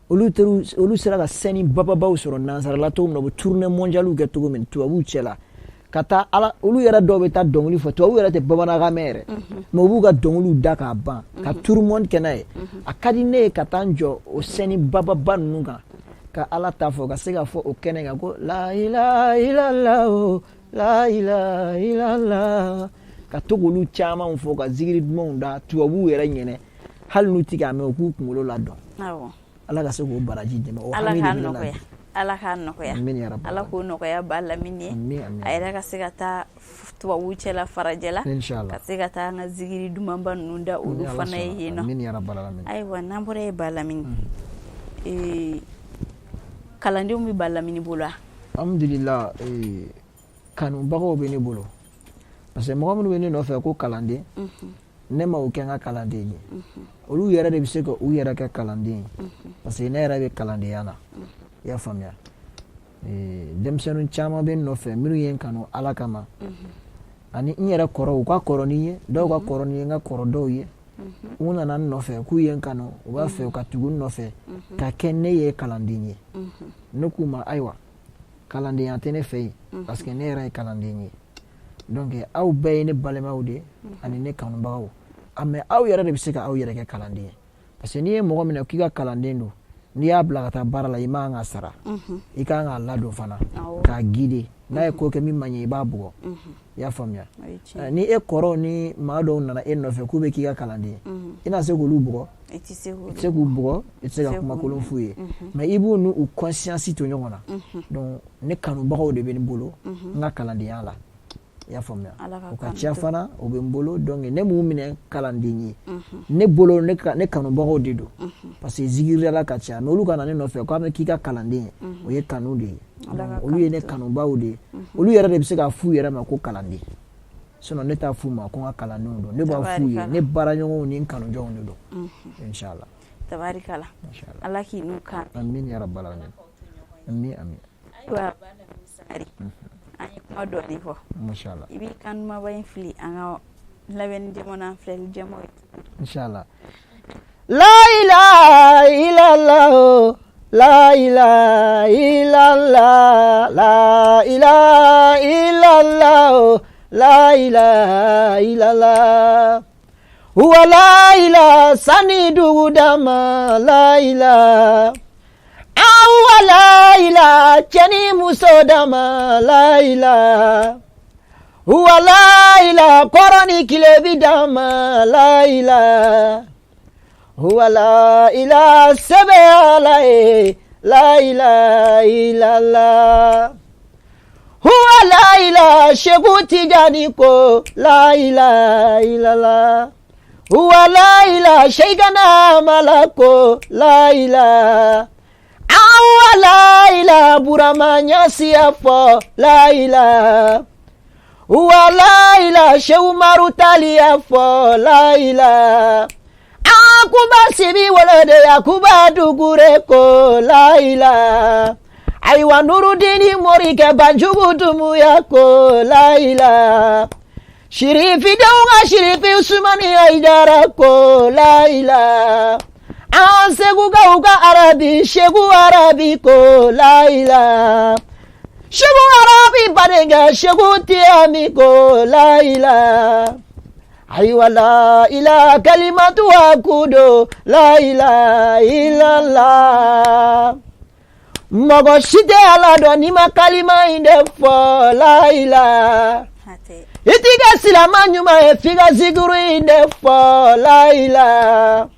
olu sera ka scène bababaw sɔrɔ nansarala cogo min na, u bɛ tournée mondiale kɛ cogo min tubabuw cɛ la, ka taa ala, olu yɛrɛ dɔw bɛ taa dɔnkili fɔ, tubabuw yɛrɛ tɛ bamanankan mɛn yɛrɛ, mais u b'u ka dɔnkiliw da k'a ban, ka tour monde kɛ n'a ye. A ka di ne ye ka taa n jɔ o scène bababa ninnu kan, ka Ala ta fɔ, ka se ka fɔ o kɛnɛ kan ko la ilaha illallah, la ilaha illallah, ka to k'olu camanw fɔ, ka zikiri dumanw da tubabuw yɛrɛ ɲɛnɛ. Hali n'u ti k'a mɛn, u k'u kunkolo ladɔn. Ala ka se k'o baraji d'i ma. O Ala hami de k'a bɛ ne la. nɔgɔya, Ala k'a nɔgɔya. Amin ya rabbi. Ala k'o nɔgɔya ba Lamini ye. Amin, amin. A yɛrɛ ka se ka taa tubabu cɛla farajɛla, Inshallah. ka se ka taa an ka zikiri dumanba ninnu da olu Ni Ala fana ye sɔnna. yen nɔ. Amin ya rabbal alamin. Ayiwa, n'an bɔra yen, ba Lamini, kalandenw bɛ ba Lamini bolo wa? Alhamdulillah, kanubagaw bɛ ne bolo, parce que mɔgɔ minnu bɛ ne nɔfɛ ko kalanden, ne ma o kɛ n ka kalanden ye. Olu yɛrɛ de bɛ se ka u yɛrɛ kɛ kalanden ye, parce que ne yɛrɛ bɛ kalandenya na. I y'a faamuya? Denmisɛnnin caman bɛ n nɔfɛ minnu ye n kanu Ala kama, ani n yɛrɛ kɔrɔ, u ka kɔrɔ ni n ye, dɔw ka kɔrɔ ni n ye, n ka kɔrɔ dɔw ye. U nana n nɔfɛ k'u ye n kanu, u b'a fɛ ka tugu n nɔfɛ ka kɛ ne ye kalanden ye. Ne k'u ma, ayiwa, kalandenya tɛ ne fɛ yen, parce que ne yɛrɛ ye kalanden ye. Donc aw bɛɛ ye ne balimaw de ye ani ne kanubagaw. Mais aw yɛrɛ de bɛ se ka aw yɛrɛ kɛ kalanden ye, parce que n'i ye mɔgɔ minɛ k'i ka kalanden don, n'i y'a bila ka taa baara la, i man kan ka sara, i kan k'a ladon fana, k'a guider. N'a ye ko kɛ min man ɲɛ, i b'a bugɔ. I y'a faamuya? Ni e kɔrɔw ni maa dɔw nana e nɔfɛ k'u bɛ k'i ka kalanden ye, i na se k'olu bugɔ? I tɛ se. I tɛ se k'u bugɔ, i tɛ se ka kuma kolon f'u ye, mais i b'u n'u conscience to ɲɔgɔn na. Donc ne kanubagaw de bɛ ne bolo n ka kalandenya la. I y'a faamuya? O ka ca fana, o bɛ n bolo. Donc ne m'u minɛ kalanden ye, ne bolo ne kanubagaw de don, parce que zikiridala ka ca, mais olu ka na ne nɔfɛ k'an bɛ k'i ka kalanden ye, o ye kanu de ye. Olu ye ne kanubaw de ye. Olu yɛrɛ de bɛ se k'a f'u yɛrɛ ma ko kalanden. Sinon ne t'a f'u ma ko n ka kalandenw don. Ne b'a f'u ye ne baaraɲɔgɔnw ni n kanujɔnw de don, inshallah. Tabarikala, Ala k'i n'u kan. Amin ya rabbal alamin. Amin, amin. Ayiwa, Sangare, an ye kuma dɔɔni fɔ. Mashallah. I b'i kan dumaba in fili an ka labɛnni jama n'an filɛli jama ye. Inshallah. La ilaha illallah, la ilaha illallah, la ilaha illallah, la ilaha illallah. Huwa la ilaha sani dugu dama, la ilaha. Awa la ilaha cɛ ni muso dama, la ilaha. Huwa la ilaha kɔrɔ ni tilebi dama, la ilaha. Huwa la ilaha sɛbɛ Ala ye, la ilaha illallah. Huwa la ilaha Seku Tijani ko, la ilaha illallah. Huwa la ilaha Seikana Malako, la ilaha. Awa la ilaha Burama Ɲasi y'a fɔ, la ilaha. Huwa la ilaha Seku Umaru Tali y'a fɔ, la ilaha. Akuba Sibi wolode Yakuba Dugure ko, la ilaha. Ayiwa, Nurudini Morikɛ Banjugu Dumuya ko, la ilaha. Shirifidenw ka Shirifi Usumani Ayidara ko, la ilaha. An Segukaw ka Arabi Seku Arabi ko, la ilaha. Seku Arabi badenkɛ Seku Tiyami ko, la ilaha. Ayiwa, la ilaha kalimatu akudo, la ilaha illallah. Mɔgɔ si tɛ Ala dɔn n'i ma kalima in de fɔ, la ilaha. I t'i kɛ silama ɲuman ye f'i ka zikuru in de fɔ, la ilaha.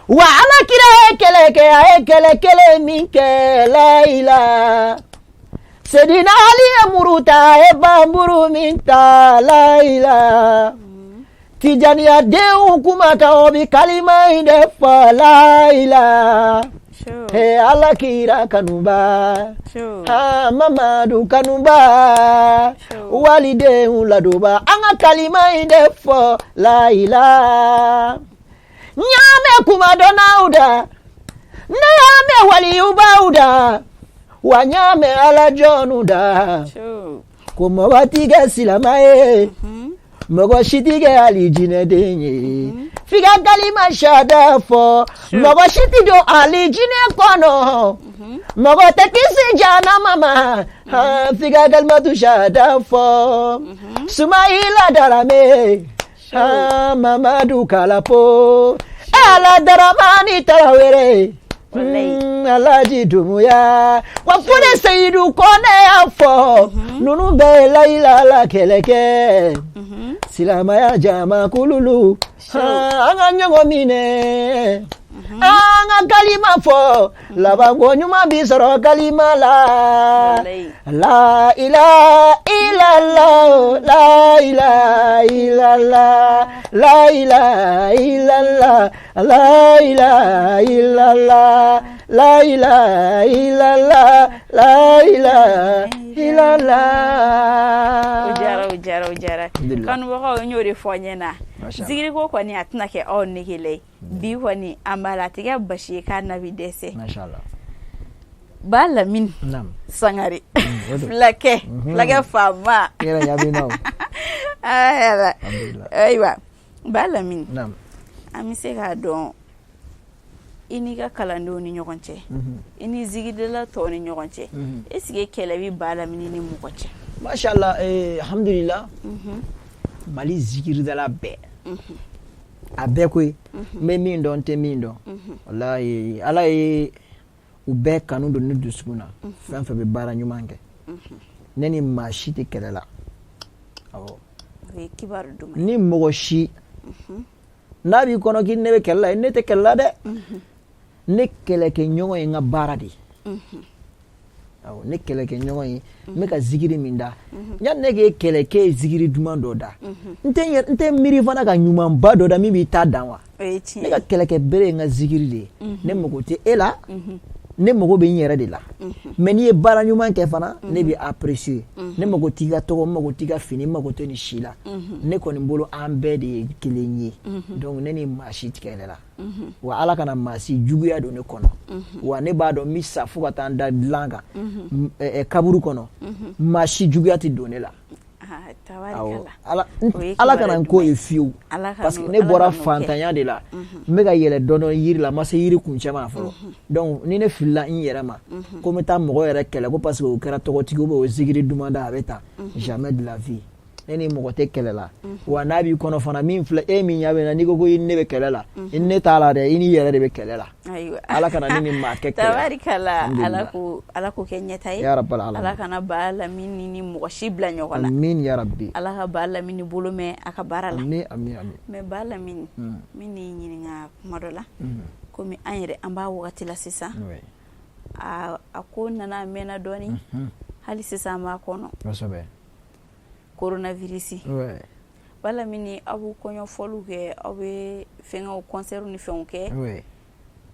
Wa Ala kira ye kɛlɛ kɛ, a ye kɛlɛ kelen min kɛ, la ilaha. Sedina Ali ye muru ta, a ye banburu min ta, la ilaha. Tijaniya denw kumakan, o bi kalima in de fɔ, la ilaha. He Ala kira kanuba, ha Mamadu kanuba, walidenw ladoba, an ka kalima in de fɔ, la ilaha. N y'a mɛn kumadɔnnaw da, ne y'a mɛn waliyubaw da, wa n y'a mɛn Ala jɔnw da, ko mɔgɔ ti kɛ silama ye, mɔgɔ si ti kɛ alijinɛden ye f'i ka kalima sahada fɔ. Mɔgɔ si ti don alijinɛ kɔnɔ, mɔgɔ tɛ kisi jahanama ma f'i ka kalimatu sahada fɔ. Sumayila Darame, Mamadu Kalapo, Ala Daramani Tarawele, Alaji Dumuya wa Fode Seyidu Kɔnɛ y'a fɔ ninnu bɛɛ ye layilala kɛlɛ kɛ silamɛya jamakululu an ka ɲɔgɔn minɛ an ka kalima fɔ labanko ɲuman bi sɔrɔ kalima la la ilaha illallah la ilaha illallah la ilaha illallah la ilaha illallah la ilaha illallah la ilaha illallah. O diyara, o diyara, o diyara. Kanubagaw, n y'o de fɔ ɲɛna, zikiriko kɔni a tɛna kɛ aw negela ye bi kɔni. An b'a la, a tɛ kɛ basi ye k'a na bi dɛsɛ. Ba Lamini Sangare, fulakɛ, fulakɛ faama. Ayiwa, Ba Lamini, an bɛ se k'a dɔn i n'i ka kalandenw ni ɲɔgɔn cɛ, i ni zikiridala tɔw ni ɲɔgɔn cɛ, est ce que kɛlɛ bɛ Ba Lamini ni mɔgɔ cɛ? Masha Allah, alhamdulillah, Mali zikiridala bɛɛ, a bɛɛ koyi, n bɛ min dɔn, n tɛ min dɔn, walahi, Ala ye u bɛɛ kanu don ne dusukun na. Fɛn fɛn bɛ baara ɲuman kɛ, ne ni maa si tɛ kɛlɛ la. Awɔ, ni mɔgɔ si n'a b'i kɔnɔ k'i ne bɛ kɛlɛ la, ne tɛ kɛlɛ la dɛ. Ne kɛlɛkɛɲɔgɔn ye n ka baara de ye. Awɔ, ne kɛlɛkɛɲɔgɔn ye n bɛ ka zikiri min da. Yanni ne k'e kɛlɛ k'e ye zikiri duman dɔ da, n tɛ miiri fana ka ɲumanba dɔ da min b'i ta dan wa. Ne ka kɛlɛkɛ bere ye n ka zikiri de ye. Ne mago tɛ e la, ne mago bɛ n yɛrɛ de la. Mais n'i ye baara ɲuman kɛ fana, ne bɛ apprécier. Ne mago t'i ka tɔgɔ, n mago t'i ka fini, n mago tɛ nin si la. Ne kɔni bolo, an bɛɛ de ye kelen ye. Donc ne ni maa si tɛ kɛlɛ la, wa Ala kana maa si juguya don ne kɔnɔ. Wa ne b'a dɔn n bɛ sa fo ka taa n da dilan kan kaburu kɔnɔ, maa si juguya tɛ don ne la. Ala kana n ko ye fiyewu, parce que ne bɔra fantanya de la, n bɛ ka yɛlɛ dɔɔnin yiri la, n ma se yiri kuncɛ ma fɔlɔ. Donc ni ne filila n yɛrɛ ma ko n bɛ taa mɔgɔ yɛrɛ kɛlɛ ko parce que o kɛra tɔgɔtigi ou bien o zikiri duman da, a bɛ tan, jamais de la vie, ne ni mɔgɔ tɛ kɛlɛ la. Wa n'a b'i kɔnɔ fana, min filɛ e min ɲɛ bɛ na, n'i ko ko i ni ne bɛ kɛlɛ la, i ni ne t'a la dɛ, i n'i yɛrɛ de bɛ kɛlɛ la. Ala kana ne ni maa kɛ kɛlɛ. Tabarikala, Ala k'o kɛ ɲɛta ye. Ya rabbal alamin. Ala kana Ba Lamini ni mɔgɔ si bila ɲɔgɔn na. Amin ya rabbi. Ala ka Ba Lamini bolo mɛn a ka baara la. Amin, amin, amin. Mais Ba Lamini, n bɛ n'i ɲininka kuma dɔ la. Komi an yɛrɛ an b'a wagati la sisan, a ko nana, a mɛnna dɔɔni, hali sisan an b'a kɔnɔ. Coronavirus. Ba Lamini, aw bɛ kɔɲɔfɔliw kɛ, aw bɛ fɛngɛw, concert ni fɛnw kɛ.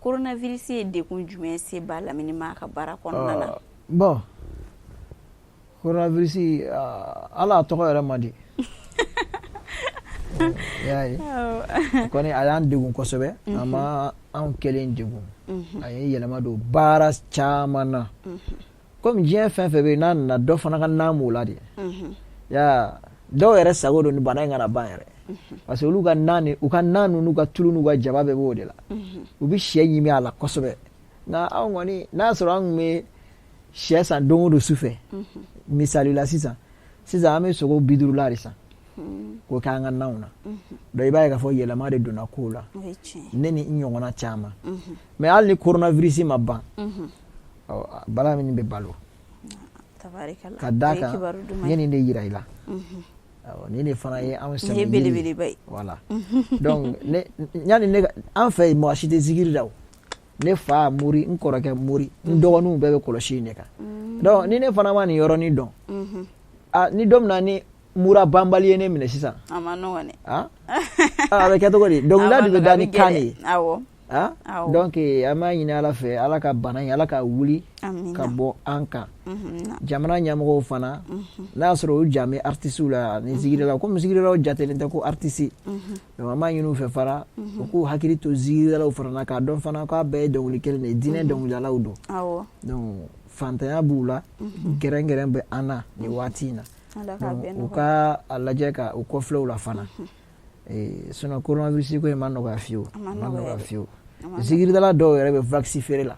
Coronavirus ye degun jumɛn se Ba Lamini ma a ka baara kɔnɔna na? Bon, coronavirus, ala a tɔgɔ yɛrɛ man di. I y'a ye kɔni, a y'an degun kosɛbɛ. A ma anw kelen degun, a ye yɛlɛma don baara caman na. Komi diɲɛ fɛn fɛn bɛ yen, n'a nana, dɔ fana ka nan b'o la de. Ya dɔw yɛrɛ sago don ni bana in kana ban yɛrɛ, parce que olu ka nan ni u ka nan ninnu ka tulu n'u ka jaba bɛɛ b'o de la, u bɛ sɛ ɲimi a la kosɛbɛ. Nka anw kɔni, n'a y'a sɔrɔ an tun bɛ sɛ san don o don su fɛ, misali la, sisan sisan an bɛ sogo 50 la de san k'o kɛ an ka nanw na. Donc i b'a ye k'a fɔ yɛlɛma de donna kow la, ne ni n ɲɔgɔnna caman. Mais hali ni coronavirus ma ban, bala min bɛ balo ka d'a kan, n ye nin de yira i la, nin de fana ye anw sɛmɛ belebeleba ye. Voilà, donc ne yanni ne an fɛ yen, mɔgɔ si tɛ zikiri da o. Ne fa mori, n kɔrɔkɛ mori, n dɔgɔninw bɛɛ bɛ kɔlɔsi in de kan. Donc ni ne fana ma nin yɔrɔnin dɔn, ah, ni don min na ni mura banbali ye ne minɛ sisan, a ma nɔgɔn dɛ. Ah, a bɛ kɛ cogo di? Dɔnkilida de bɛ da ni kan de ye. Ah, donc an b'a ɲini Ala fɛ, Ala ka bana in, Ala ka wuli ka bɔ an kan. Jamana ɲɛmɔgɔw fana, n'a y'a sɔrɔ u jan bɛ artisiw la ni zikiridalaw, komi zikiridalaw jatelen tɛ ko artiste, donc an b'a ɲini u fɛ fana, u k'u hakili to zikiridalaw fana na, k'a dɔn fana k'a bɛɛ ye dɔnkili kelen de ye, diinɛ dɔnkilidalaw don. Donc fantanya b'u la, gɛrɛn-gɛrɛn bɛ an na nin waati in na. Donc u ka a lajɛ ka u kɔfilɛ u la fana. Sinon coronavirus ko in ma nɔgɔya fiyewu, a ma nɔgɔya fiyewu. Zikiridala dɔw yɛrɛ bɛ vaccin feere la.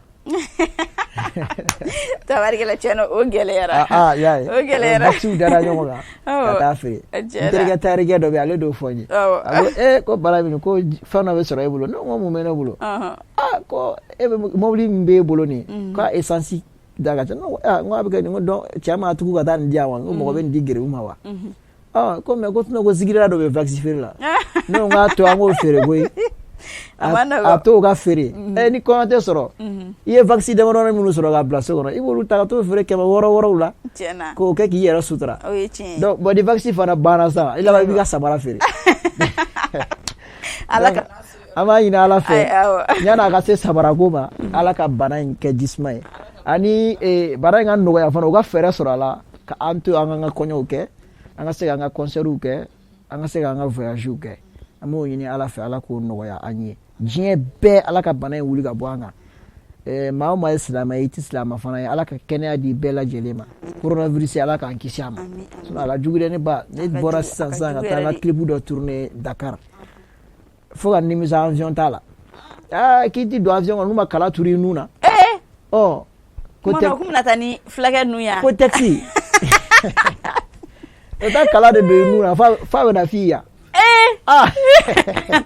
Tabarikala, tiɲɛ o gɛlɛyara. Ah, y'a ye. O gɛlɛyara. Vaccin dara ɲɔgɔn kan ka taa feere. N terikɛ tarikɛ dɔ bɛ yen, ale d'o fɔ n ye. A ko ee, ko Balamini, ko fɛn dɔ bɛ sɔrɔ e bolo. Ne ko mun bɛ ne bolo? Ah, ko e bɛ mobili min b'e bolo nin k'a essence da ka ca. Ne ko aa, n ko a bɛ kɛ nin, ko donc cɛ ma tugu ka taa nin di yan wa? N ko mɔgɔ bɛ nin di geribu ma wa? Ko mais ko sinon ko zikirila dɔ bɛ wax feere la. Ne ko n k'a to an k'o feere koyi. A to ka feere. Ni kɔɲɔ tɛ sɔrɔ, i ye wax damadɔni minnu sɔrɔ k'a bila so kɔnɔ, i b'olu ta ka t'o feere 600 600 la k'o kɛ k'i yɛrɛ sutura. Donc bon, ni wax fana banna sisan, i laban i b'i ka samara feere. An b'a ɲini Ala fɛ, yan'a ka se samarako ma, Ala ka bana in kɛ jisuma ye, ani bana in ka nɔgɔya fana, u ka fɛɛrɛ sɔrɔ a la ka an to an ka kɔɲɔw kɛ, an ka se k'an ka concertw kɛ, an ka se k'an ka voyagew kɛ. An b'o ɲini Ala fɛ, Ala k'o nɔgɔya an ye. Diɲɛ bɛɛ, Ala ka bana in wuli ka bɔ an kan. Maa o maa ye silamɛ ye, i tɛ silamɛ fana ye, Ala ka kɛnɛya di bɛɛ lajɛlen ma. Coronavirus, Ala k'an kisi a ma. Sinon a ka jugu dɛ. Ne ba, ne bɔra sisan sisan ka taa n ka clip dɔ tourner Dakar, fo ka nimisa avion t'a la. Aa, k'i ti don avion kɔnɔ n'u ma kala turu i nun na. Ɔ ko tɛ k'u bɛna taa ni fulakɛ nun ya. Ko taxi o taa kala de don i nun na f'a bɛ na f'i yan. Ah,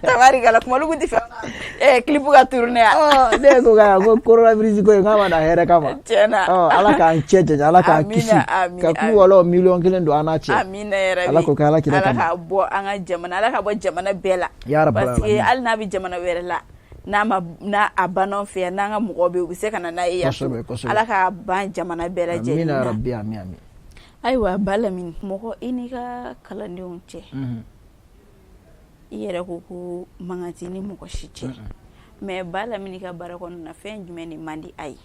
tabarikala, kuma olu tɛ fɛ clip ka tourner yan. Ne ko ka ko coronavirus ko in k'a ma na hɛrɛ kama. Tiɲɛna. Ala k'an cɛ janya, Ala k'an kisi ka ku wɔlɔ 1 million don an n'a cɛ. Amina yarabi. Ala k'o kɛ Ala kira kama. Ala k'a bɔ an ka jamana, Ala ka bɔ jamana bɛɛ la. Ya rabbal. Parce que hali n'a bɛ jamana wɛrɛ la, n'a ma n'a a banna an fɛ yan, n'an ka mɔgɔw bɛ yen, u bɛ se ka na n'a ye yan. Kosɛbɛ kosɛbɛ. Ala k'a ban jamana bɛɛ lajɛlen na. Amina rabbi, amin amin. Ayiwa Ba Lamini, mɔgɔ i n'i ka kalandenw cɛ, i yɛrɛ ko ko mankan t'i ni mɔgɔ si cɛ, mais Ba Lamini ka baara kɔnɔna na, fɛn jumɛn de man di a ye?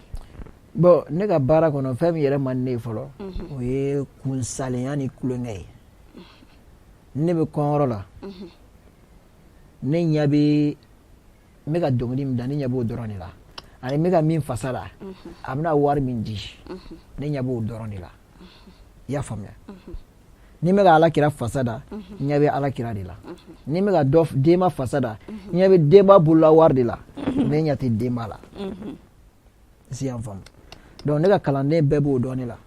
Bon, ne ka baara kɔnɔ, fɛn min yɛrɛ man di ne ye fɔlɔ, o ye kunsalenya ni tulonkɛ ye. Ne bɛ kɔnyɔrɔ la, ne ɲɛ bɛ n bɛ ka dɔnkili min da, ne ɲɛ b'o dɔrɔn de la, ani n bɛ ka min fasa da, a bɛna wari min di, ne ɲɛ b'o dɔrɔn de la. I y'a faamuya? Ni n bɛ ka Ala kira fasa da, n ɲɛ bɛ Ala kira de la. Ni n bɛ ka dɔ denba fasa da, n ɲɛ bɛ denba bolola wari de la, ne ɲɛ tɛ denba la. Si y'an faamu? Donc ne ka kalanden bɛɛ b'o dɔn ne la.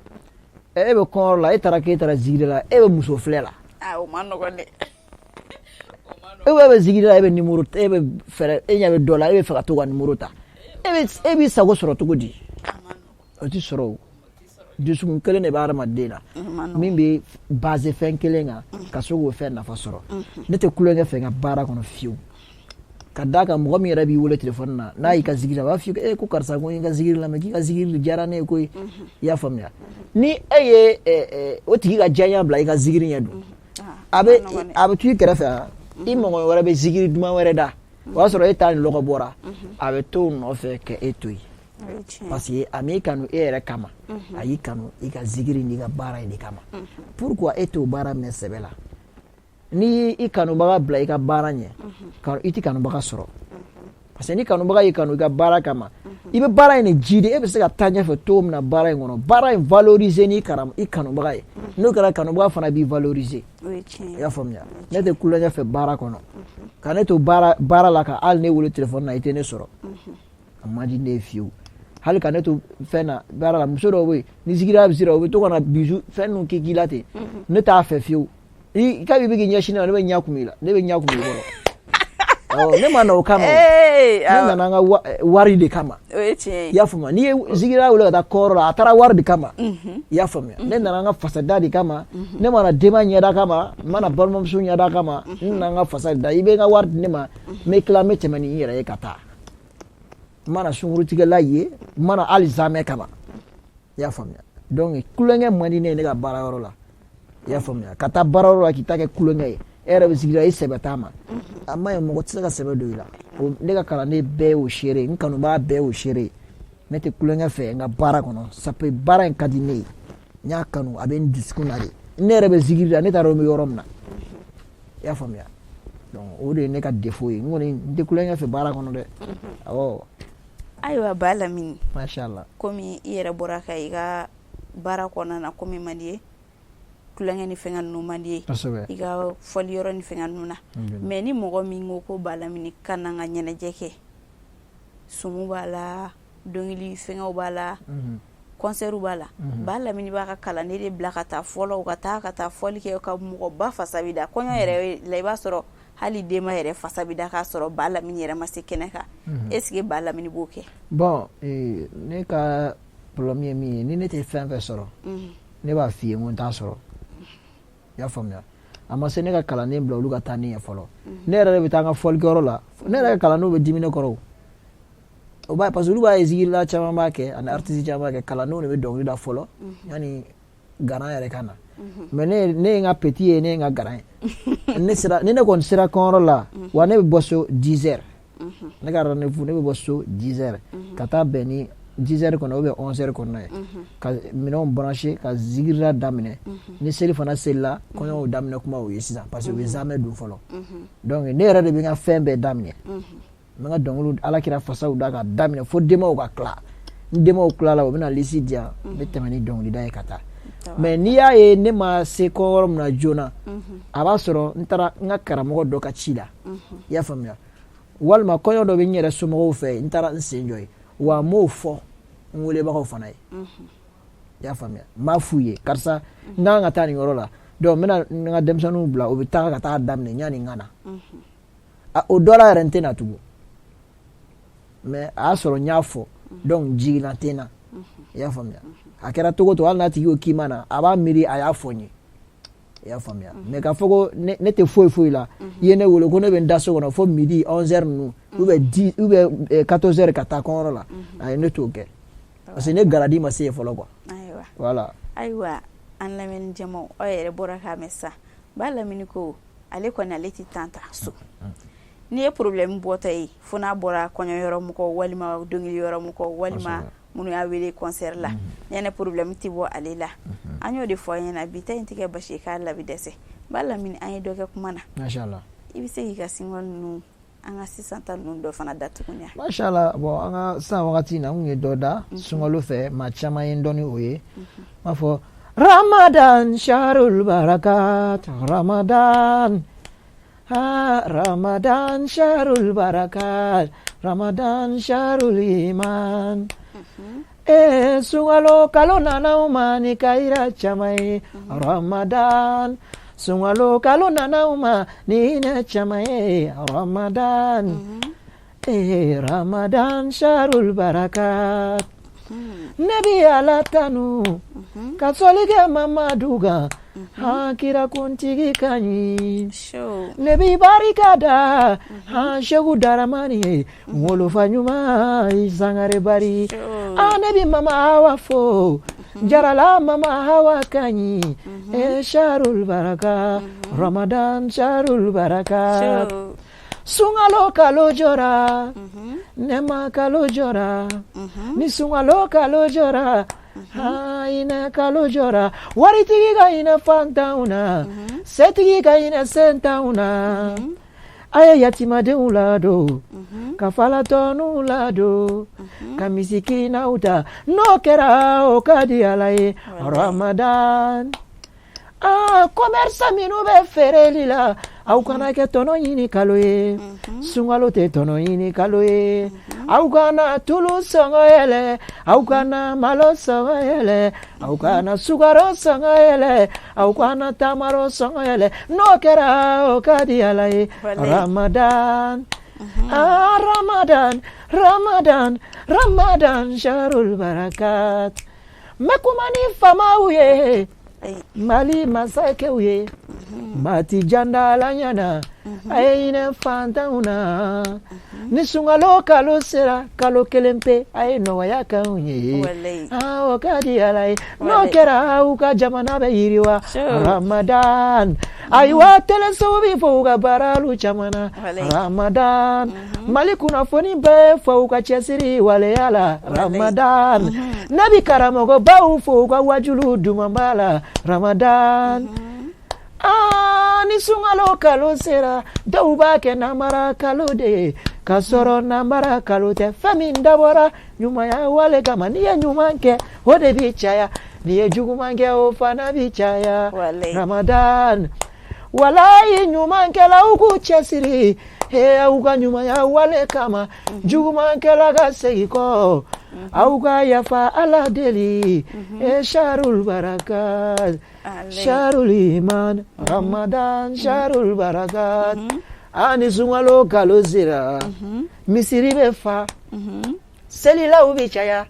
E bɛ kɔnyɔrɔ la, e taara k'e taara zikiri la, e bɛ muso filɛ la. Ah, o ma nɔgɔn dɛ. E bɛ zikiri la, e bɛ numéro, e bɛ fɛɛrɛ, e ɲɛ bɛ dɔ la, e bɛ fɛ ka to ka numéro ta, e bɛ e b'i sago sɔrɔ cogo di? O ti sɔrɔ. O dusukun kelen de bɛ hadamaden na min bɛ base fɛn kelen kan ka se k'o fɛn nafa sɔrɔ. Ne tɛ tulonkɛ fɛ n ka baara kɔnɔ fiyewu, ka d'a kan mɔgɔ min yɛrɛ b'i wele telefɔni na, n'a y'i ka zikiri, a b'a f'i ye ko karisa, ko n y'i ka zikiri lamɛn, k'i ka zikiri diyara ne ye koyi. I y'a faamuya? Ni e ye o tigi ka diyaɲa bila i ka zikiri ɲɛ dun, a bɛ to i kɛrɛfɛ, i mɔgɔ wɛrɛ bɛ zikiri duman wɛrɛ da, o y'a sɔrɔ e ta ni lɔgɔ bɔra, a bɛ to o nɔfɛ ka e to yen, parce que a m'i kanu e yɛrɛ kama, a y'i kanu i ka zikiri n'i ka baara in de kama. Pourquoi e t'o baara minɛ sɛbɛ la? N'i i kanubaga bila i ka baara ɲɛ, i tɛ kanubaga sɔrɔ, parce que ni kanubaga y'i kanu i ka baara kama, i bɛ baara in de jidi, e bɛ se ka taa ɲɛfɛ cogo min na baara in kɔnɔ, baara in valoriser ni i kanubaga ye. N'o kɛra, kanubaga fana b'i valoriser. I y'a faamuya? Ne tɛ tulonkɛ fɛ baara kɔnɔ. Ka ne to baara la, ka hali ne wele telefɔni na, i tɛ ne sɔrɔ, a man di ne ye fiyewu. Hali ka ne to fɛn na baara la, muso dɔw bɛ yen, ni zikiriya bɛ sera, u bɛ to ka na bisou fɛn ninnu k'i la ten, ne t'a fɛ fiyewu. I kabi bɛ k'i ɲɛsin ne ma, ne bɛ ɲɛ kun i la, ne bɛ ɲɛ kun i kɔrɔ. Ne ma na o kama, ne nana n ka wari de kama. I y'a faamuya? N'i ye zikiriya wele ka taa kɔrɔ la, a taara wari de kama. I y'a faamuya? Ne nana n ka fasada de kama, ne ma na denba ɲɛda kama, n ma na balimamuso ɲɛda kama, n nana n ka fasa da. I bɛ n ka wari di ne ma, n bɛ tila, n bɛ tɛmɛ ni n yɛrɛ ye ka taa. N ma na sunkurutigɛla ye, n ma na hali zamɛ kama. I y'a faamuya? Donc tulonkɛ man di ne ye ne ka baarayɔrɔ la. I y'a faamuya? Ka taa baarayɔrɔ la k'i ta kɛ tulonkɛ ye, e yɛrɛ bɛ sigi la, i sɛbɛ t'a ma, a ma ɲi, mɔgɔ tɛ se ka sɛbɛ don i la. Ne ka kalanden bɛɛ y'o seere, n kanubaa bɛɛ y'o seere. Ne tɛ tulonkɛ fɛ n ka baara kɔnɔ. Sabu baara in ka di ne ye, n y'a kanu, a bɛ n dusukun na de. Ne yɛrɛ bɛ zikiri la, ne t'a dɔn n bɛ yɔrɔ min na. I y'a faamuya? Donc o de ye ne ka défaut ye. N kɔni, n tɛ tulonkɛ fɛ baara kɔnɔ dɛ, awɔ. Ayiwa Ba Lamini, Masha Allah. Komi i yɛrɛ bɔra ka i ka baara kɔnɔna na, komi man di ye tulonkɛ ni fɛngɛ ninnu man di ye i ka fɔli yɔrɔ ni fɛngɛ ninnu na, mais ni mɔgɔ min ko ko Ba Lamini ka na n ka ɲɛnajɛ kɛ, sumu b'a la, dɔnkili fɛngɛw b'a la, concert b'a la, Ba Lamini b'a ka kalanden de bila ka taa fɔlɔ, u ka taa fɔli kɛ, ka mɔgɔba fasa bɛ da kɔɲɔ yɛrɛ la, i b'a sɔrɔ Hali denba yɛrɛ fasa bɛ da k'a sɔrɔ Ba Lamini yɛrɛ ma se kɛnɛ kan. Est ce que Ba Lamini b'o kɛ? Bon, ne ka problème ye min ye, ni ne tɛ fɛn fɛn sɔrɔ, ne b'a f'i ye n ko n t'a sɔrɔ. I y'a faamuya? A ma se ne ka kalanden bila olu ka taa ne ɲɛ fɔlɔ. Ne yɛrɛ de bɛ taa n ka fɔlikɛyɔrɔ la. Ne yɛrɛ ka kalandenw bɛ dimi ne kɔrɔ o b'a, parce que olu b'a ye zikirila caman b'a kɛ ani artiste caman b'a kɛ, kalandenw de bɛ dɔnkili da fɔlɔ yanni garan yɛrɛ ka na. Mais ne ye n ka petit ye, ne ye n ka garan ye. Ne sera, ni ne kɔni sera kɔnyɔrɔ la wa, ne bɛ bɔ so 10 heures. Ne ka rendez-vous, ne bɛ bɔ so 10 heures ka taa bɛn ni 10 heures kɔnɔ ou bien 11 heures kɔnɔna ye, ka minɛnw brancher, ka zikirila daminɛ. Ni seli fana selila, kɔɲɔw daminɛ kumaw ye sisan, parce que u bɛ zamɛ dun fɔlɔ. Donc ne yɛrɛ de bɛ n ka fɛn bɛɛ daminɛ. N bɛ n ka dɔnkiliw, Alakira fasaw da ka daminɛ fo denbaw ka tila. Ni denbaw tilala, u bɛna lisi di yan, n bɛ tɛmɛ ni dɔnkilida ye ka taa. Mais n'i y'a ye ne ma se kɔnyɔrɔ min na joona, a b'a sɔrɔ n taara n ka karamɔgɔ dɔ ka ci la, i y'a faamuya, walima kɔɲɔ dɔ bɛ n yɛrɛ somɔgɔw fɛ, n taara n sen jɔ yen. Wa n m'o fɔ n welebagaw fana ye, i y'a faamuya. N b'a f'u ye, karisa, n kan ka taa nin yɔrɔ la, donc n bɛna n ka denmisɛnninw bila, u bɛ taga ka taa daminɛ yanni n ka na. O dɔ la yɛrɛ, n tɛ na tugun, mais a y'a sɔrɔ n y'a fɔ, donc jiginna tɛ n na, i y'a faamuya. A kɛra cogo o cogo, hali n'a tigi ko k'i ma na, a b'a miiri a y'a fɔ n ye, i y'a faamuya. Mais k'a fɔ ko ne tɛ foyi foyi la, i ye ne wele ko ne bɛ n da so kɔnɔ fo midi 11 heures ninnu ou bien 10 ou bien 14 heures ka taa kɔnyɔrɔ la, ayi, ne t'o kɛ, parce que ne garadi ma se yen fɔlɔ, quoi. Voilà. Ayiwa, an lamɛnni jamaw, aw yɛrɛ bɔra k'a mɛn sisan, Ba Lamini ko ale kɔni, ale tɛ temps ta so. N'i ye problème bɔtɔ ye, fo n'a bɔra kɔɲɔyɔrɔ mɔgɔw walima dɔnkili yɔrɔ mɔgɔw walima minnu y'a wele concert la, ɲɛnɛ problème tɛ bɔ ale la. An y'o de fɔ an ɲɛna, bi ta in tɛ kɛ basi ye k'a labi dɛsɛ. Ba Lamini, an ye dɔ kɛ kuma na. Mashallah. I bɛ se k'i ka single ninnu, an ka sisan ta ninnu dɔ fana da tuguni? Mashallah. Bon, an ka sisan wagati in na, n kun ye dɔ da sunkalo fɛ, maa caman ye n dɔn ni o ye. N b'a fɔ: Ramadan sharul barakat, Ramadan, ha, Ramadan sharul barakat, Ramadan sharul iman. Sunkalo kalo nana u ma ni kayira caman ye. Ramadan, sunkalo kalo nana u ma ni hinɛ caman ye. Ramadan, Ramadan sharul barakat. Ne bi Ala tanu ka sɔli kɛ Mamadu kan, han, kira kuntigi ka ɲi. Ne bi barika da han Seku Daramani ye, n wolofa ɲuman Sangare bari. Ah, ne bi Mama Hawa fo, Jarala Mama Hawa ka ɲi. Sharul baraka, Ramadan sharul baraka. Sunkalo kalo jɔra, nɛma kalo jɔra. Ni sunkalo kalo jɔra, hinɛ kalo jɔra. Waritigi ka hinɛ fantanw na, setigi ka hinɛ sentanw na. A ye yatimadenw ladon, ka falatɔninw ladon, ka misikinaw ta. N'o kɛra, o ka di Ala ye. Ramadan. Ah, commerçant minnu bɛ feereli la, aw kana kɛ tɔnɔ ɲini kalo ye. Sunkalo tɛ tɔnɔ ɲini kalo ye. Aw kana tulu sɔngɔ yɛlɛ, aw kana malo sɔngɔ yɛlɛ, aw kana sukaro sɔngɔ yɛlɛ, aw kana tamaro sɔngɔ yɛlɛ. N'o kɛra, o ka di Ala ye. Ramadan, ah, Ramadan, Ramadan, Ramadan sharul barakat. N bɛ kuma ni faamaw ye, Mali masakɛw ye, mati janda ala ɲɛna, a ye hinɛ fantanw na. Ni sunkalo kalo sera, kalo kelen pe, a ye nɔgɔya k'anw ye. O ka di Ala ye. N'o kɛra, aw ka jamana bɛ yiriwa. Ramadan. Ayiwa, telesow bɛ fɔ u ka baaralu caman na. Ramadan. Mali kunnafoni bɛɛ fɔ u ka cɛsiri waleya la. Ramadan. Ne bi karamɔgɔbaw fo u ka wajulu dumanba la. Ramadan. Aa, ni sunkalo kalo sera, dɔw b'a kɛ namara kalo de ye, k'a sɔrɔ namara kalo tɛ. Fɛn min dabɔra ɲumanya wale kama, n'i ye ɲuman kɛ, o de bi caya. N'i ye juguman kɛ, o fana bi caya. Ramadan. Walayi, ɲumankɛlaw k'u cɛsiri he aw ka ɲumanya wale kama. Jugumankɛla ka segin kɔ, aw ka yafa Ala deli. E sharul barakat, sharul iman, Ramadan sharul barakat. A ni sunkalo kalo sera, misiri bɛ fa, selilaw bɛ caya.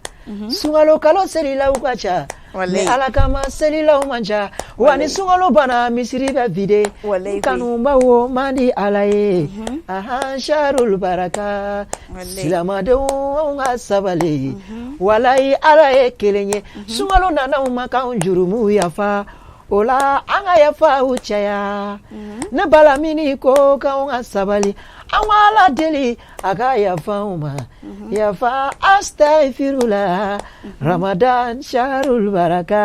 Sunkalo kalo selilaw ka ca, ni Ala kama selilaw man ca. Wa ni sunkalo banna, misiri bɛ vide. Kanubaw, o man di Ala ye. Ahan, sharul baraka, silamadenw, anw ka sabali. Walayi, Ala ye kelen ye. Sunkalo nana anw ma k'anw jurumu yafa, o la an ka yafaw caya. Ne Balamini ko k'anw ka sabali, an ka Ala deli a ka yafa anw ma. Yafa, astagfirula. Ramadan sharul baraka.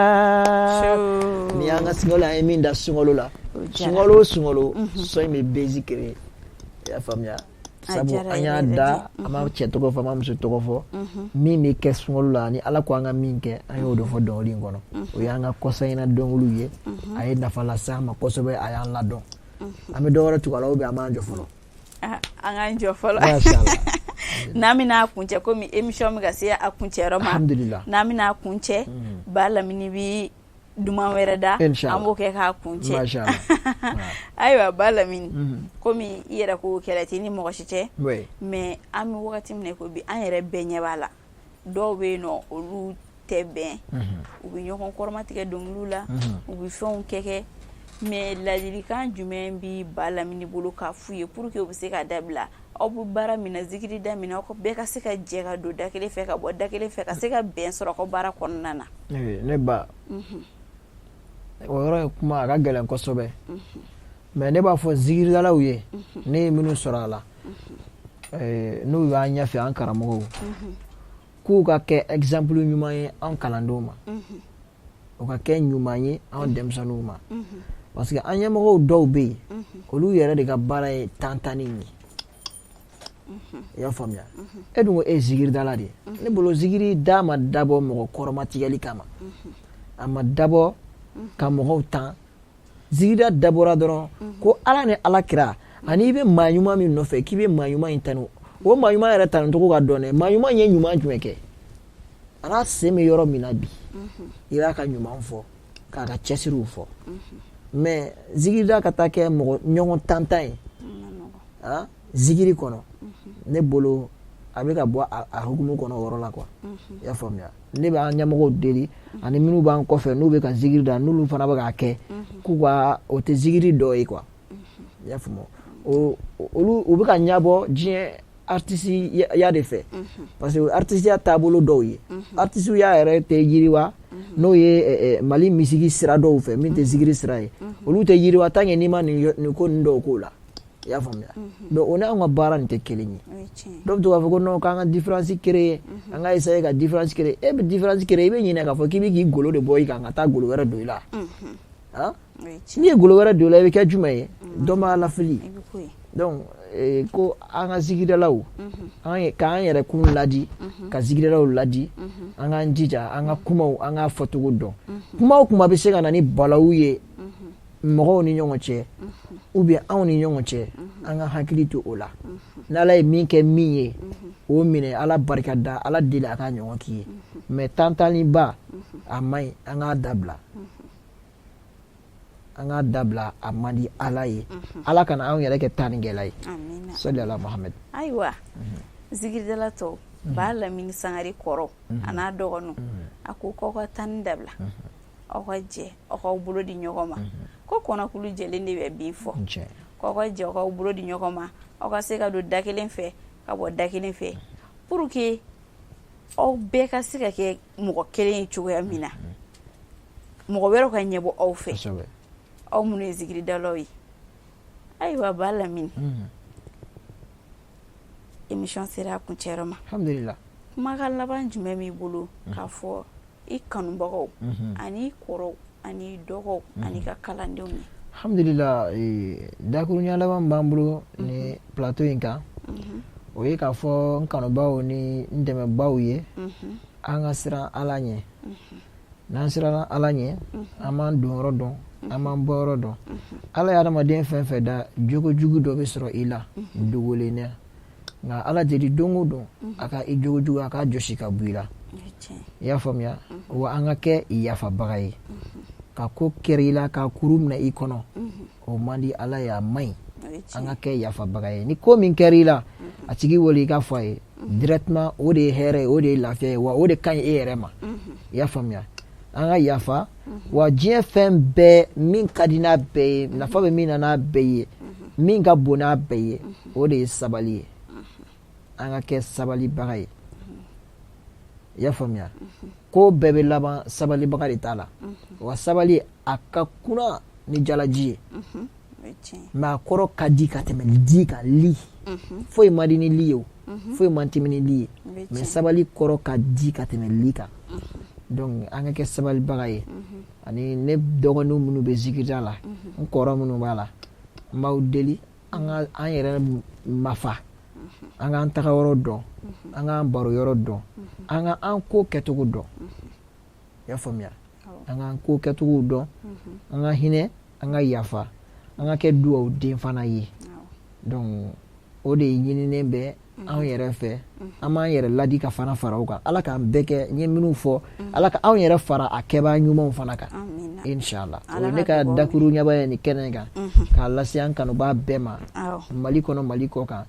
Ni y'an ka sunkalo, an ye min da sunkalo la, sunkalo o sunkalo, son in bɛ buzz créer, i y'a faamuya? Sabu an y'a da, an ma cɛ tɔgɔ fɔ, an ma muso tɔgɔ fɔ. Min bɛ kɛ sunkalo la, ni Ala ko an ka min kɛ, an y'o de fɔ dɔnkili in kɔnɔ. O y'an ka kɔsa in na dɔnkiliw ye. A ye nafa lase an ma kosɛbɛ, a y'an ladɔn. An bɛ dɔ wɛrɛ tugu a la ou bien an b'an jɔ fɔlɔ? An k'an jɔ fɔlɔ. N'an bɛna kuncɛ, komi émission bɛ ka se a kuncɛyɔrɔ ma, n'an bɛna kuncɛ, Ba Lamini bi duman wɛrɛ da, an b'o kɛ k'a kuncɛ. Ayiwa, Ba Lamini, komi i yɛrɛ ko kɛlɛ tɛ ni mɔgɔ si cɛ, mais an bɛ wagati min na ko bi, an yɛrɛ bɛɛ ɲɛ b'a la, dɔw bɛ yen nɔ, olu tɛ bɛn, u bɛ ɲɔgɔn kɔrɔmatigɛ dɔnkiliw la, u bɛ fɛnw kɛ kɛ. Mais ladilikan jumɛn bi Ba Lamini bolo k'a f'u ye pour que u bɛ se ka dabila? Aw bɛ baara min na, zikiri da min na, aw bɛɛ ka se ka jɛ ka don da kelen fɛ, ka bɔ da kelen fɛ, ka se ka bɛn sɔrɔ ka baara kɔnɔna na. Ne ba, o yɔrɔ ye kuma a ka gɛlɛn kosɛbɛ, mais ne b'a fɔ zikiridalaw ye, ne ye minnu sɔrɔ a la, n'u b'an ɲɛfɛ, an karamɔgɔw, k'u ka kɛ exemple ɲuman ye an kalandenw ma, o ka kɛ ɲuman ye anw denmisɛnninw ma, parce que an ɲɛmɔgɔw dɔw bɛ yen, olu yɛrɛ de ka baara ye tantanni ye, i y'a faamuya? E dun ko e ye zikiridala de ye. Ne bolo, zikiri da ma dabɔ mɔgɔ kɔrɔmatigɛli kama, a ma dabɔ ka mɔgɔw tan. Zikirida dabɔra dɔrɔn ko Ala ni Ala kira, ani i bɛ maa ɲuman min nɔfɛ, k'i bɛ maa ɲuman in tanu. O maa ɲuman yɛrɛ tanucogo ka dɔn dɛ. Maa ɲuman ye ɲuman jumɛn kɛ? A n'a sen bɛ yɔrɔ min na bi, i b'a ka ɲuman fɔ, k'a ka cɛsiriw fɔ. Mais zikirida ka taa kɛ mɔgɔ ɲɔgɔn tantan ye zikiri kɔnɔ, ne bolo a bɛ ka bɔ a hukumu kɔnɔ o yɔrɔ la quoi, i y'a faamuya? Ne b'an ɲɛmɔgɔw deli, ani minnu b'an kɔfɛ, n'u bɛ ka zikiri da, n'olu fana bɛ k'a kɛ, k'u ka o tɛ zikiri dɔ ye quoi, i y'a faamu? Olu u bɛ ka ɲɛbɔ diɲɛ artisiya de fɛ, parce que artisiya taabolo dɔw ye, artisiya yɛrɛ tɛ yiriwa, n'o ye Mali misigi sira dɔw fɛ min tɛ zikiri sira ye, olu tɛ yiriwa tant que n'i ma nin ko ninnu dɔw k'o la, i y'a faamuya? Donc o n'anw ka baara nin tɛ kelen ye. Dɔw bɛ to k'a fɔ ko non, k'an ka différence créer, an ka essayer ka différence créer. E bɛ différence créer, i bɛ ɲinɛ k'a fɔ k'i bɛ k'i golo de bɔ i kan ka taa golo wɛrɛ don i la. N'i ye golo wɛrɛ don i la, i bɛ kɛ jumɛn ye? Dɔ b'a lafili. Donc ko an ka zikiridalaw, k'an yɛrɛ kun ladi, ka zikiridalaw ladi, an k'an jija an ka kumaw, an k'a fɔcogo dɔn. Kuma o kuma bɛ se ka na ni balawu ye mɔgɔw ni ɲɔgɔn cɛ ou bien anw ni ɲɔgɔn cɛ, an ka hakili to o la. N'Ala ye min kɛ min ye, o minɛ, Ala barika da, Ala deli a ka ɲɔgɔn k'i ye. Mais tantanniba, a man ɲi, an k'a dabila, an k'a dabila, a man di Ala ye. Ala kana anw yɛrɛ kɛ tannikɛla ye. Sali ala Muhamɛd. Ayiwa, zikiridala tɔw, Ba Lamini Sangare kɔrɔ a n'a dɔgɔninw, a ko k'aw ka tanni dabila, aw ka jɛ aw k'aw bolo di ɲɔgɔn ma, ko kɔnɔkulu jɛlen de bɛ bin fɔ, k'aw ka jɛ aw k'aw bolo di ɲɔgɔn ma, aw ka se ka don da kelen fɛ ka bɔ da kelen fɛ, pour que aw bɛɛ ka se ka kɛ mɔgɔ kelen ye cogoya min na, mɔgɔ wɛrɛw ka ɲɛbɔ aw fɛ, aw minnu ye zikiridalaw ye. Ayiwa, Ba Lamini, émission sera a kuncɛyɔrɔ ma. Alhamdulillah. Kumakan laban jumɛn b'i bolo k'a fɔ i kanubagaw ani i kɔrɔw ani i dɔgɔw ani ka kalandenw ye? Alhamdulillah, dakuruɲa laban b'an bolo ni plateau in kan, o ye k'a fɔ n kanubaw ni n dɛmɛbaw ye, an ka siran Ala ɲɛ. N'an siranna Ala ɲɛ, an b'an donyɔrɔ dɔn, an b'an bɔyɔrɔ dɔn. Ala ye adamaden fɛn fɛn da, jogo jugu dɔ bɛ sɔrɔ i la dogolen, nka Ala deli don o don a ka i jogo jugu, a k'a jɔsi ka bɔ i la, i y'a faamuya? Wa an ka kɛ yafabaga ye. Ka ko kɛra i la ka kuru minɛ i kɔnɔ, o man di Ala ye, a man ɲi. An ka kɛ yafabaga ye. Ni ko min kɛra i la, a tigi wele, i k'a fɔ a ye directement. O de ye hɛrɛ ye, o de ye lafiya ye, wa o de ka ɲi e yɛrɛ ma. I y'a faamuya? An ka yafa. Wa diɲɛ fɛn bɛɛ min ka di n'a bɛɛ ye, nafa bɛ min na n'a bɛɛ ye, min ka bon n'a bɛɛ ye, o de ye sabali ye. An ka kɛ sabalibaga ye. I y'a faamuya? Ko bɛɛ bɛ laban sabalibaga de ta la. Wa sabali, a ka kunna ni jalaji ye, mais a kɔrɔ ka di ka tɛmɛ di kan. Li foyi man di ni li ye, o foyi man timi ni li ye, mais sabali kɔrɔ ka di ka tɛmɛ li kan. Donc an ka kɛ sabalibaga ye. Ani ne dɔgɔninw minnu bɛ zikirida la, n kɔrɔ minnu b'a la, n b'aw deli, an ka an yɛrɛ mafa, an k'an taga yɔrɔ dɔn, an k'an baro yɔrɔ dɔn, an ka an ko kɛcogo dɔn. I y'a faamuya? An k'an ko kɛcogo dɔn, an ka hinɛ, an ka yafa, an ka kɛ duwawu den fana ye. Donc o de ɲininen bɛ anw yɛrɛ fɛ. An b'an yɛrɛ ladi ka fana fara o kan. Ala k'an bɛɛ kɛ n ye minnu fɔ, Ala ka anw yɛrɛ fara a kɛbaa ɲumanw fana kan, inshallah. O ye ne ka dakuru ɲɛba ye nin kɛnɛ in kan, k'a lase an kanubaa bɛɛ ma, Mali kɔnɔ, Mali kɔ kan,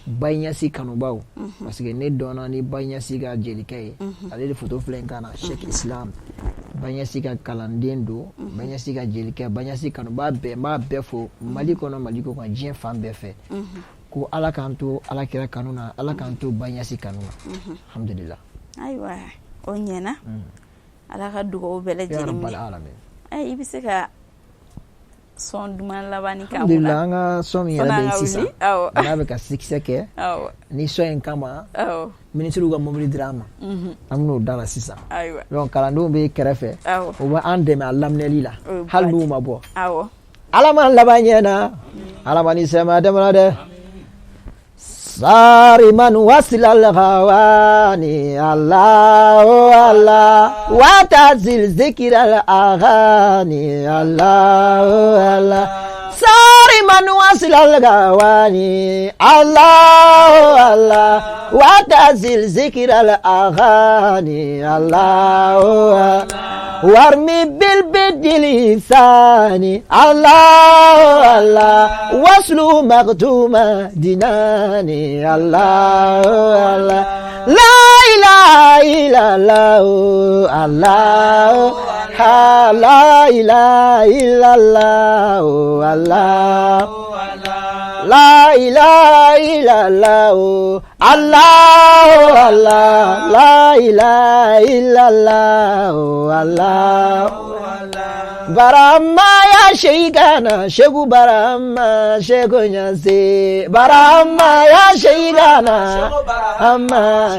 Baɲasi kanubaw, parce que ne dɔnna ni Baɲasi ka jelikɛ ye. Ale de photo filɛ in kan na, Sheikh Islam Baɲasi ka kalanden don, Baɲasi ka jelikɛ. Baɲasi kanubaa bɛɛ, n b'a bɛɛ fo, Mali kɔnɔ, Mali kɔ kan, diɲɛ fan bɛɛ fɛ, ko Ala k'an to Ala kira kanu na, Ala k'an to Baɲasi kanu na. Alhamdulillah. Ayiwa, o ɲɛna. Ala ka dugawu bɛɛ lajɛlen minɛ. I bɛ se ka son duman laban ni k'an kunna? An ka son min yɛrɛ bɛ yen sisan n'a bɛ ka succès kɛ, ni son in kama minisiriw ka mobili dira an ma, an bɛn'o da la sisan. Donc kalandenw bɛ kɛrɛfɛ, u bɛ an dɛmɛ a laminɛli la, hali n'u ma bɔ. Ala ma laban ɲɛna, Ala ma ni sɛma dɛmɛ dɛ. Sariman wasilal ghawani, Allah Allah, watazil zikral aghani, Allah Allah. Sariman wasilal ghawani, Allah Allah, watazil zikral aghani, Allah Allah. Warmi bil bidilisani, Allah Allah, waslu maktuma dinani, Allah Allah. La ilaha illallah, Allah ha, la ilaha illallah, Allah, la ilaha illallah, Allah Allah, la ilaha illallah, Allah. Barama ya Sheikana, Sheku Barama, Sheku Nyase, Barama ya Sheikana, Ama.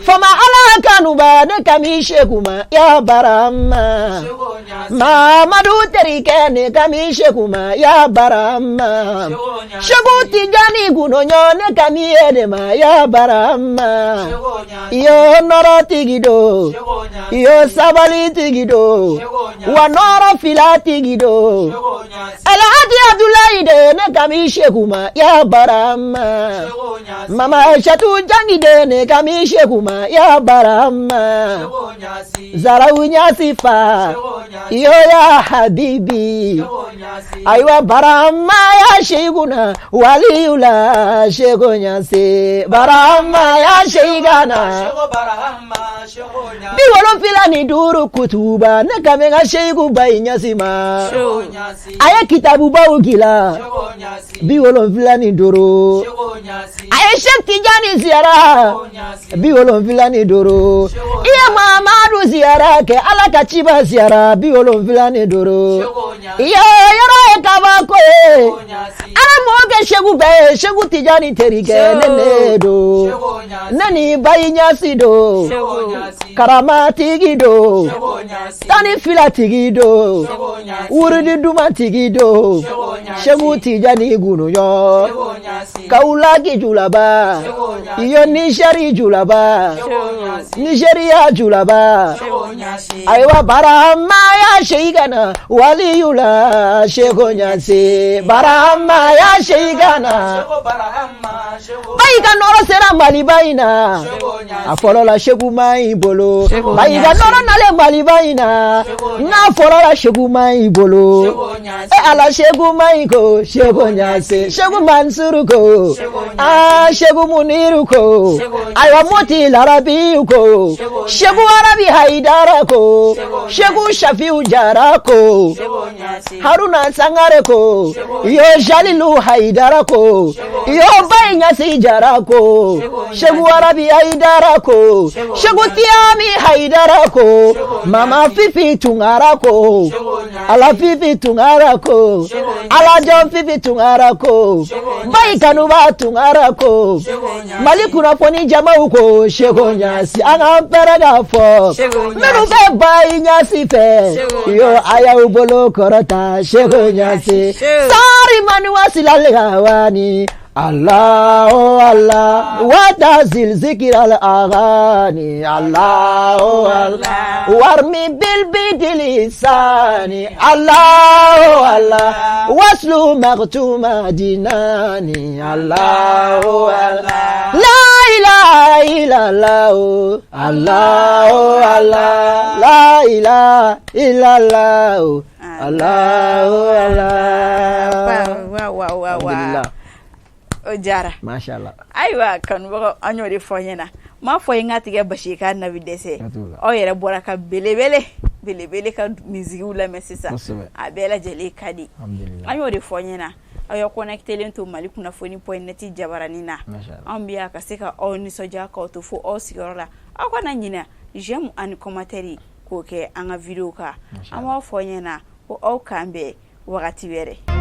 Fama Ala kanuba ne kami Sheku ma ya Barama. Mamadu terikɛ ne kami Sheku ma ya Barama. Sheku Tijani gunoɲɔ ne kami e de ma ya Barama. Iyo nɔrɔ tigi do, iyo sabali tigi do, wa nɔrɔ fila tigi do. Alhaji Abdoulaye de ne kami Sheku ma ya Barama. Mama Aïchatou Jangi de ne kami Sheku ma ya Barama. Zarawu Ɲasi fa, iyo ya Habibi. Ayiwa Barama ya Sheikuna, waliyula Sheku Ɲase. Barama ya Sheikana. 75 kutuba ne kami ka Sheku Bayi Ɲasi ma. A ye kitabubaw kila 75. A ye Sheikh Tijani ziyara 75. I ye Mamadu ziyara kɛ, Ala ka ciba ziyara 75. I ye yɔrɔ ye kabako ye. Ala m'o kɛ Seku bɛɛ ye, Seku Tijani terikɛ ne ne don. Ne ni Bayi Ɲasi don. Karamatigi don. 12 tigi don. Wurudi duman tigi don. Seku Tijani gunuɲɔ. Kawulaki julaba. Iyo Nizɛri julaba. Nizeriya julaba. Ayiwa Barama ya Seyikana waliyula Seko Ɲase Barama ya Seyikana Bayi ka nɔrɔ sera Maliba in na a fɔlɔ la Seku Mahi bolo Bayi ka nɔrɔ nalen Maliba in na n'a fɔlɔ la Seku Mahi bolo e ala Seku Mahi ko Seko Ɲase Seku Mansuru ko aa Seku Muniru ko ayiwa Moti Larabi ko Seku Arabi Hayidara ko Seku Shafiu Jara ko Haruna Sangare ko yo Jalilu Hayidara ko yo Bayi Ɲasi Jara ko Seku Arabi Hayidara ko Seku Tiyami Hayidara ko Mama Fifi Tunkara ko Ala Fifi Tunkara ko Ala jɔn Fifi Tunkara ko Bayi Kanuba Tunkara ko Mali kunnafoni jamaw ko Seko Ɲasi an k'an pɛrɛn k'a fɔ minnu bɛ Bayi Ɲasi fɛ yo a y'aw bolo kɔrɔta Seko Ɲasi sari mani wasilali wani Allahu Allah wata zilzikir al agani Allahu Allah warmi bil bidilisani Allahu Allah waslu maktuma dinani Allahu Allah la ilaha illallah Allahu Allah la ilaha illallah Allahu Allah Wa wa wa wa o diyara. Masha Allah. Ayiwa kanubagaw, an y'o de fɔ ɲɛna, n m'a fɔ ye n ka tigɛ basi k'a nabi dɛsɛ. Aw yɛrɛ bɔra ka belebele belebele ka misikiw lamɛn sisan, a bɛɛ lajɛlen ka di. An y'o de fɔ ɲɛna, aw ye connectelen to Mali kunnafoni.net jabaranin na. Anw bɛ yan ka se ka aw nisɔndiya k'aw to fo aw sigiyɔrɔ la. Aw kana ɲinɛ j'aime ani commentaire k'o kɛ an ka video kan. An b'aw fɔ ɲɛna ko aw k'an bɛn wagati wɛrɛ.